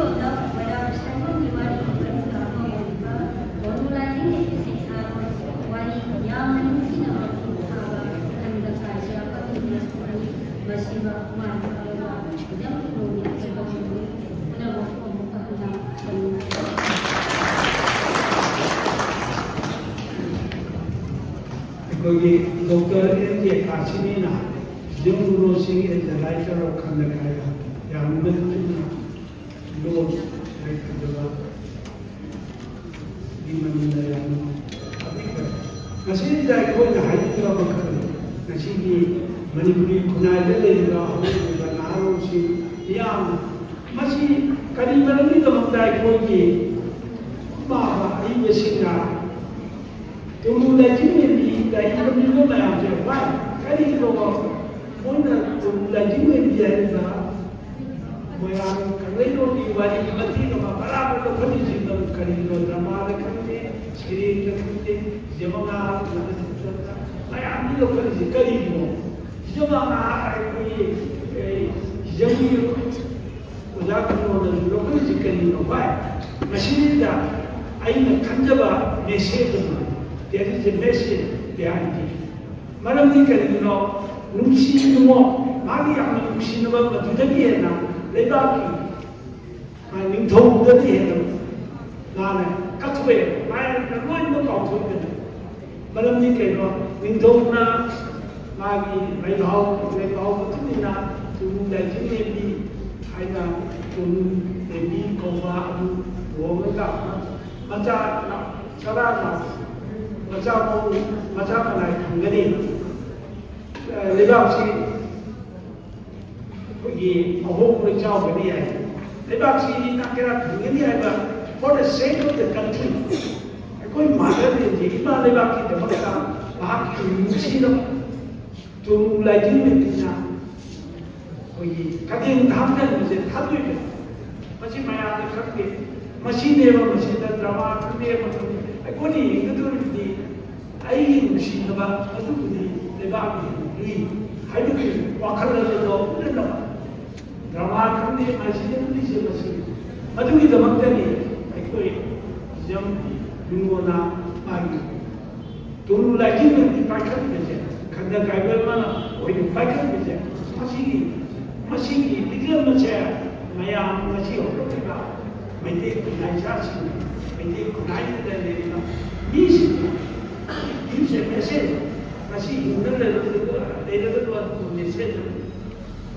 ꯃꯌꯥꯝ ꯁꯦꯝꯐꯝꯒꯤ ꯋꯥꯔꯤ ꯈꯔ ꯁꯥꯕ ꯑꯣꯏꯔꯤꯕ ꯃꯣꯅꯨ ꯂꯥꯏꯅꯤꯡꯊꯧꯒꯤ ꯁꯩꯊꯥꯕ ꯋꯥꯔꯤ ꯌꯥꯝꯅ ꯅꯤꯡꯊꯤꯅ ꯃꯄꯨꯡ ꯐꯥꯕ ꯈꯟꯗ ꯀꯥꯏꯖ ꯑꯄꯟꯕꯤ ꯃꯁꯤꯃꯛ ꯃꯥꯏ ꯄꯥꯛꯂꯕ ꯏꯖꯝ ꯈꯨꯅꯨꯡꯒꯤ ꯑꯆꯧꯕ ꯄꯨꯝꯅꯃꯛꯄꯨ ꯑꯃꯨꯛꯀ ꯍꯟꯅ ꯇꯝꯅꯖꯔꯤ꯫ ꯑꯩꯈꯣꯏꯒꯤ ꯗꯣꯛꯇꯔ ꯑꯦꯟ ꯖꯦ ꯀꯥꯁꯤꯅꯤꯅ Young Guru Singh as a writer of ꯈꯟꯗ ꯀꯥꯏꯖ ꯌꯥꯝꯅ ꯊꯨꯅ ꯂꯣꯟ ꯂꯩꯇꯕ ꯒꯤ ꯃꯅꯨꯡꯗ ꯌꯥꯝꯅ ꯍꯥꯏꯕꯤꯈ꯭ꯔꯦ꯫ ꯃꯁꯤꯗ ꯑꯩꯈꯣꯏꯅ ꯍꯥꯏꯅꯤꯡꯕ ꯑꯃꯈꯛꯅꯤ, ꯉꯁꯤꯒꯤ ꯃꯅꯤꯄꯨꯔꯤ ꯈꯨꯟꯅꯥꯏꯗ ꯂꯩꯔꯤꯕ ꯍꯧꯒꯠꯂꯛꯂꯤꯕ ꯅꯍꯥꯔꯣꯜꯁꯤꯡ ꯃꯤꯌꯥꯝꯅ ꯃꯁꯤ ꯀꯔꯤ ꯃꯔꯝꯒꯤꯗꯃꯛꯇ ꯑꯩꯈꯣꯏꯒꯤ ꯃꯥꯕ ꯑꯏꯕꯁꯤꯡꯅ ꯇꯨꯂꯨ ꯂꯩꯆꯤꯟ ꯃꯦꯝꯕꯤꯗ ꯏꯕ ꯃꯤꯑꯣꯏ ꯃꯌꯥꯝꯁꯦ ꯋꯥꯏ ꯀꯔꯤꯒꯤꯅꯣ ꯃꯣꯏꯅ ꯇꯨꯂꯨ ꯂꯩꯆꯤꯟ ꯃꯦꯝꯕꯤ ꯍꯥꯏꯔꯤꯕ ꯃꯣꯏꯔꯥꯡ ꯀꯪꯂꯩꯔꯣꯜꯒꯤ ꯋꯥꯔꯤꯒꯤ ꯃꯇꯦꯛ ꯑꯃ ꯕꯔꯥꯕꯔ ꯂꯧꯈꯠꯂꯤꯁꯤ ꯃꯔꯝ ꯀꯔꯤꯒꯤꯅꯣ? ꯗ꯭ꯔꯃꯥꯗ ꯈꯪꯗꯦ, ꯁꯩꯔꯦꯡꯗ ꯈꯪꯗꯦ, ꯁꯤꯅꯦꯃꯥ ꯃꯌꯥꯝꯗꯤ ꯂꯧꯈꯠꯂꯤꯁꯤ ꯀꯔꯤꯒꯤꯅꯣ? ꯁꯤꯅꯦꯃꯥ ꯑꯩꯈꯣꯏꯒꯤ, ꯑꯦ, ꯍꯤꯖꯝꯒꯤ ꯑꯣꯖꯥ ꯀꯩꯅꯣꯅꯁꯨ ꯂꯧꯈꯠꯂꯤꯁꯤ ꯀꯔꯤꯒꯤꯅꯣ? ꯚꯥꯏ, ꯃꯁꯤꯗ ꯑꯩꯅ ꯈꯟꯖꯕ message ꯑꯃ, there is a message behind it. ꯃꯔꯝꯗꯤ ꯀꯔꯤꯒꯤꯅꯣ? ꯅꯨꯡꯁꯤ ꯅꯨꯡꯉꯣꯟ, ꯃꯥꯒꯤ ꯌꯥꯝꯅ ꯅꯨꯡꯁꯤꯅꯕ ꯃꯗꯨꯗꯒꯤ ꯍꯦꯟꯅ ꯂꯩꯕꯥꯛꯀꯤ, ꯑ, ꯅꯤꯡꯊꯧꯗꯒꯤ ꯍꯦꯟꯅ ꯃꯥꯅ ꯀꯠꯊꯣꯛꯑꯦ, ꯃꯥꯅ ꯂꯣꯏꯅꯃꯛ ꯀꯥꯎꯊꯣꯛꯏꯗꯅ꯫ ꯃꯔꯝꯗꯤ ꯀꯩꯅꯣ? ꯅꯤꯡꯊꯧꯅ ꯃꯥꯒꯤ ꯂꯩꯐꯥꯎ, ꯂꯩꯐꯥꯎ ꯃꯇꯨꯡ ꯏꯟꯅ ꯇꯨꯂꯨ ꯂꯩꯆꯤꯟ ꯃꯦꯝꯕꯤ ꯍꯥꯏꯅ ꯇꯨꯂꯨ ꯃꯦꯝꯕꯤ ꯀꯧꯕ ꯑꯗꯨ ꯂꯨꯍꯣꯡꯂꯒ ꯃꯆꯥ ꯆꯔꯥ ꯃꯆꯥ ꯃꯧ ꯃꯆꯥ ꯃꯅꯥꯏ ꯐꯪꯒꯅꯤ꯫ ꯂꯩꯕꯥꯛꯁꯤ ꯑꯩꯈꯣꯏꯒꯤ ꯑꯍꯣꯡꯕ ꯏꯆꯥꯎꯒꯅꯤ ꯍꯥꯏ꯫ ꯂꯩꯕꯥꯛꯁꯤ ꯏꯅꯥꯛ ꯀꯩꯔꯥꯛ ꯈꯨꯟꯒꯅꯤ ꯍꯥꯏꯕ, for the sake of the country, ꯑꯩꯈꯣꯏ ꯃꯥꯗꯔꯂꯦꯟꯁꯦ, ꯏꯃꯥ ꯂꯩꯕꯥꯛꯀꯤꯗꯃꯛꯇ ꯃꯍꯥꯛꯀꯤ ꯅꯨꯡꯁꯤꯅ ꯇꯨꯂꯨ ꯂꯩꯆꯤꯟ ꯃꯦꯝꯕꯤꯅ ꯑꯩꯈꯣꯏꯒꯤ ꯀꯗꯦꯡ ꯊꯥꯡꯖꯟꯕꯁꯦ ꯊꯥꯗꯣꯛꯏꯕ꯫ ꯃꯁꯤ ꯃꯌꯥꯝꯅ ꯈꯪꯗꯦ꯫ ꯃꯁꯤꯅꯦꯕ, ꯃꯁꯤꯗ ꯗ꯭ꯔꯃꯥ ꯈꯪꯗꯦ, ꯑꯃ ꯈꯪꯗꯦ, ꯑꯩꯈꯣꯏꯅ ꯌꯦꯡꯒꯗꯧꯔꯤꯕꯗꯤ ꯑꯩꯒꯤ ꯅꯨꯡꯁꯤꯅꯕ ꯑꯗꯨꯕꯨꯗꯤ ꯂꯩꯕꯥꯛꯅ ꯍꯦꯟꯅ ꯂꯨꯏ ꯍꯥꯏꯕꯒꯤ ꯋꯥꯈꯜ ꯑꯗꯨꯗꯣ ꯎꯠꯅꯅꯕ꯫ ꯗ꯭ꯔꯃꯥ ꯈꯪꯗꯦ, ꯃꯁꯤꯗ ꯎꯠꯂꯤꯁꯦ ꯃꯁꯤ ꯃꯗꯨꯒꯤꯗꯃꯛꯇꯅꯤ ꯑꯩꯈꯣꯏ ꯍꯤꯖꯝ ꯅꯤꯉꯣꯜꯅ ꯃꯥꯒꯤ ꯇꯨꯂꯨ ꯂꯥꯏꯖꯤꯡ ꯂꯣꯏ ꯄꯥꯏꯈꯠꯂꯤꯕꯁꯦ, ꯈꯟꯗ ꯀꯥꯏꯕ ꯑꯃꯅ ꯑꯣꯏꯅ ꯄꯥꯏꯈꯠꯂꯤꯕꯁꯦ꯫ ꯃꯁꯤꯒꯤ, ꯃꯁꯤꯒꯤ ꯂꯤꯛꯂꯝ ꯑꯁꯦ ꯃꯌꯥꯝ ꯉꯁꯤ ꯍꯧꯒꯠꯂꯤꯕ ꯃꯩꯇꯩ ꯈꯨꯟꯅꯥꯏ ꯏꯆꯥꯁꯤꯡ, ꯃꯩꯇꯩ ꯈꯨꯟꯅꯥꯏꯁꯤꯗ ꯂꯩꯔꯤꯕ ꯃꯤꯁꯤꯡꯅ ꯏꯗꯤꯁꯦ ꯃꯦꯁꯦꯖ, ꯉꯁꯤ ꯍꯤꯡꯗ ꯂꯩꯔꯒ, ꯂꯩꯔꯒꯁꯨ ꯑꯗꯨꯕꯨ ꯃꯦꯁꯦꯖ ꯑꯃꯅꯤ꯫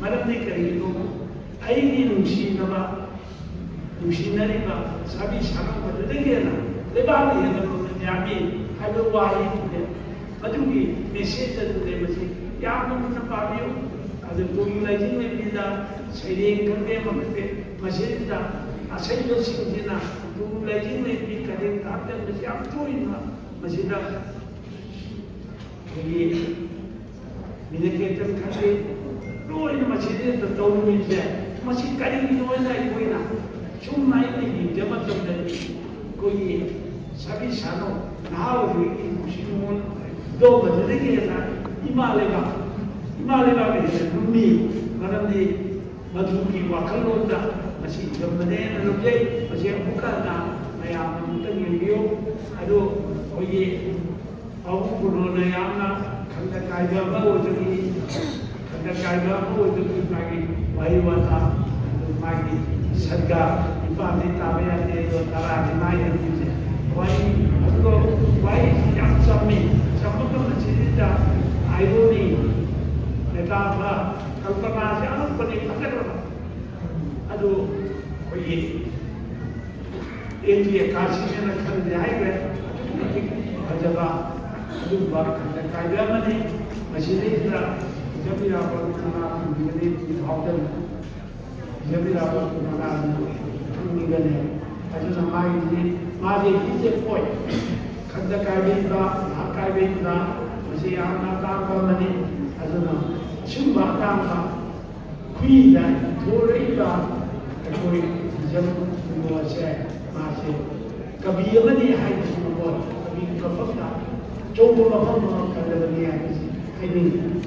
ꯃꯔꯝꯗꯤ ꯀꯔꯤꯒꯤꯅꯣ? ꯑꯩꯒꯤ ꯅꯨꯡꯁꯤꯅꯕ, ꯅꯨꯡꯁꯤꯅꯔꯤꯕ ꯁꯥꯕꯤ ꯁꯥꯅꯧꯕꯗꯨꯗꯒꯤ ꯍꯦꯟꯅ ꯂꯩꯕꯥꯛꯅ ꯍꯦꯟꯅ ꯃꯃꯜ ꯌꯥꯝꯃꯤ ꯍꯥꯏꯕ ꯋꯥꯍꯩꯗꯨꯅꯦ꯫ ꯃꯗꯨꯒꯤ ꯃꯦꯁꯦꯖ ꯑꯗꯨꯅꯦ ꯃꯁꯤ꯫ ꯌꯥꯝꯅ ꯃꯨꯟꯅ ꯄꯥꯕꯤꯌꯨ꯫ ꯑꯗꯨ ꯇꯨꯂꯨ ꯂꯥꯏꯖꯤꯡ ꯂꯩꯕꯤꯗ ꯁꯩꯔꯦꯡ ꯈꯪꯗꯦ ꯑꯃ ꯈꯪꯗꯦ, ꯃꯁꯤꯗ ꯑꯁꯩꯕꯁꯤꯡꯁꯤꯅ ꯇꯨꯂꯨ ꯂꯥꯏꯖꯤꯡ ꯂꯩꯕꯤ ꯀꯔꯦꯟ ꯊꯥꯞꯆꯟꯕꯁꯤ ꯌꯥꯝ ꯇꯣꯏꯅ ꯃꯁꯤꯗ ꯑꯩꯈꯣꯏꯒꯤ ꯃꯤꯅꯤꯀꯦꯇꯔ ꯈꯪꯗꯦ, ꯂꯣꯏꯅ ꯃꯁꯤꯗꯩꯗ ꯇꯧꯔꯤꯕꯁꯦ꯫ ꯃꯁꯤ ꯀꯔꯤꯒꯤꯅꯣ ꯍꯥꯏꯅ ꯑꯩꯈꯣꯏꯅ ꯁꯨꯝ ꯍꯥꯏꯅ ꯌꯦꯡꯖꯕ ꯃꯇꯝꯗꯗꯤ, ꯑꯩꯈꯣꯏꯒꯤ ꯁꯥꯕꯤ ꯁꯥꯅꯧ, ꯅꯍꯥ ꯑꯣꯏꯔꯤꯉꯩꯒꯤ ꯅꯨꯡꯁꯤ ꯅꯨꯡꯉꯣꯟ ꯇꯧꯕꯗꯨꯗꯒꯤ ꯍꯦꯟꯅ ꯏꯃꯥ ꯂꯩꯕꯥꯛ, ꯏꯃꯥ ꯂꯩꯕꯥꯛꯅ ꯍꯦꯟꯅ ꯂꯨꯝꯃꯤ꯫ ꯃꯔꯝꯗꯤ ꯃꯗꯨꯒꯤ ꯋꯥꯈꯜꯂꯣꯟꯗ ꯃꯁꯤ ꯏꯔꯝꯕꯅꯦꯅ ꯂꯧꯖꯩ꯫ ꯃꯁꯤ ꯑꯃꯨꯛꯀ ꯍꯟꯅ ꯃꯌꯥꯝꯅ ꯑꯃꯨꯛꯇꯪ ꯌꯦꯡꯕꯤꯌꯨ꯫ ꯑꯗꯨ ꯑꯩꯈꯣꯏꯒꯤ ꯄꯥꯕꯨꯡ ꯀꯨꯅꯣꯅ ꯌꯥꯝꯅ ꯈꯟꯗ ꯀꯥꯏꯕ ꯑꯃ ꯑꯣꯏꯕꯒꯤ, ꯈꯟꯗ ꯀꯥꯏꯕ ꯑꯃ ꯑꯣꯏꯕꯒꯤ ꯃꯥꯒꯤ ꯋꯥꯍꯩ ꯋꯥꯇꯥ, ꯑꯗꯨ ꯃꯥꯒꯤ ꯁꯔꯒ, ꯅꯤꯄꯥꯟꯗꯤ ꯇꯥꯕ ꯌꯥꯗꯦ, ꯑꯗꯣ ꯇꯔꯥꯗꯤ ꯃꯥꯏ ꯑꯅꯤꯁꯦ꯫ ꯋꯥꯍꯩ, ꯑꯗꯨꯒ ꯋꯥꯍꯩꯁꯤ ꯌꯥꯝ ꯆꯝꯃꯤ꯫ ꯆꯝꯃꯒ ꯃꯁꯤꯗꯩꯗ ꯏꯔꯣꯅꯤ, ꯃꯦꯇꯥꯐꯔ, ꯀꯜꯄꯅꯥꯁꯦ ꯑꯉꯛꯄꯅꯤ, ꯐꯖꯈ꯭ꯔꯕ꯫ ꯑꯗꯨ ꯑꯩꯈꯣꯏꯒꯤ ꯑꯦꯟ ꯖꯤ ꯑꯦꯀꯥꯁꯤꯅꯦꯅ ꯈꯜꯂꯦ ꯍꯥꯏꯈ꯭ꯔꯦ꯫ ꯑꯗꯨꯛꯀꯤ ꯃꯇꯤꯛ ꯐꯖꯕ ꯑꯗꯨꯒꯨꯝꯕ ꯈꯟꯗ ꯀꯥꯏꯕ ꯑꯃꯅꯤ꯫ ꯃꯁꯤꯗꯩꯁꯤꯗ ꯖꯃꯤꯔꯥ ꯄꯔꯨ ꯀꯅꯥ ꯐꯪꯕꯤꯒꯅꯤ? ꯇꯨ ꯊꯥꯎꯖꯟ ꯖꯃꯤꯔꯥ ꯄꯔꯨ ꯀꯅꯥ ꯐꯪꯕꯤꯒꯅꯤ? ꯑꯗꯨꯅ ꯃꯥꯒꯤꯗꯤ, ꯃꯥꯗꯤ ꯍꯤꯁꯦ ꯄꯣꯏ ꯈꯟꯗ ꯀꯥꯏꯕ ꯏꯕ, ꯉꯥꯏꯍꯥꯛ ꯀꯥꯏꯕ ꯏꯕ, ꯃꯁꯤ ꯌꯥꯝꯅ ꯑꯇꯥꯡꯕ ꯑꯃꯅꯤ꯫ ꯑꯗꯨꯅ ꯑꯁꯤꯒꯨꯝꯕ ꯑꯇꯥꯡꯕ ꯈꯨꯏꯗ ꯏꯊꯣꯔꯛꯏꯕ ꯑꯩꯈꯣꯏ ꯍꯤꯖꯝ ꯀꯨꯅꯣ ꯑꯁꯦ, ꯃꯥꯁꯦ ꯀꯕꯤ ꯑꯃꯅꯤ ꯍꯥꯏꯕꯁꯤꯃꯀꯣ, ꯀꯕꯤꯒꯤ ꯃꯐꯝꯗ ꯑꯆꯧꯕ ꯃꯐꯝ ꯑꯃ ꯀꯜꯂꯕꯅꯤ ꯍꯥꯏꯕꯁꯤ ꯍꯥꯏꯅꯤꯡꯉꯤ꯫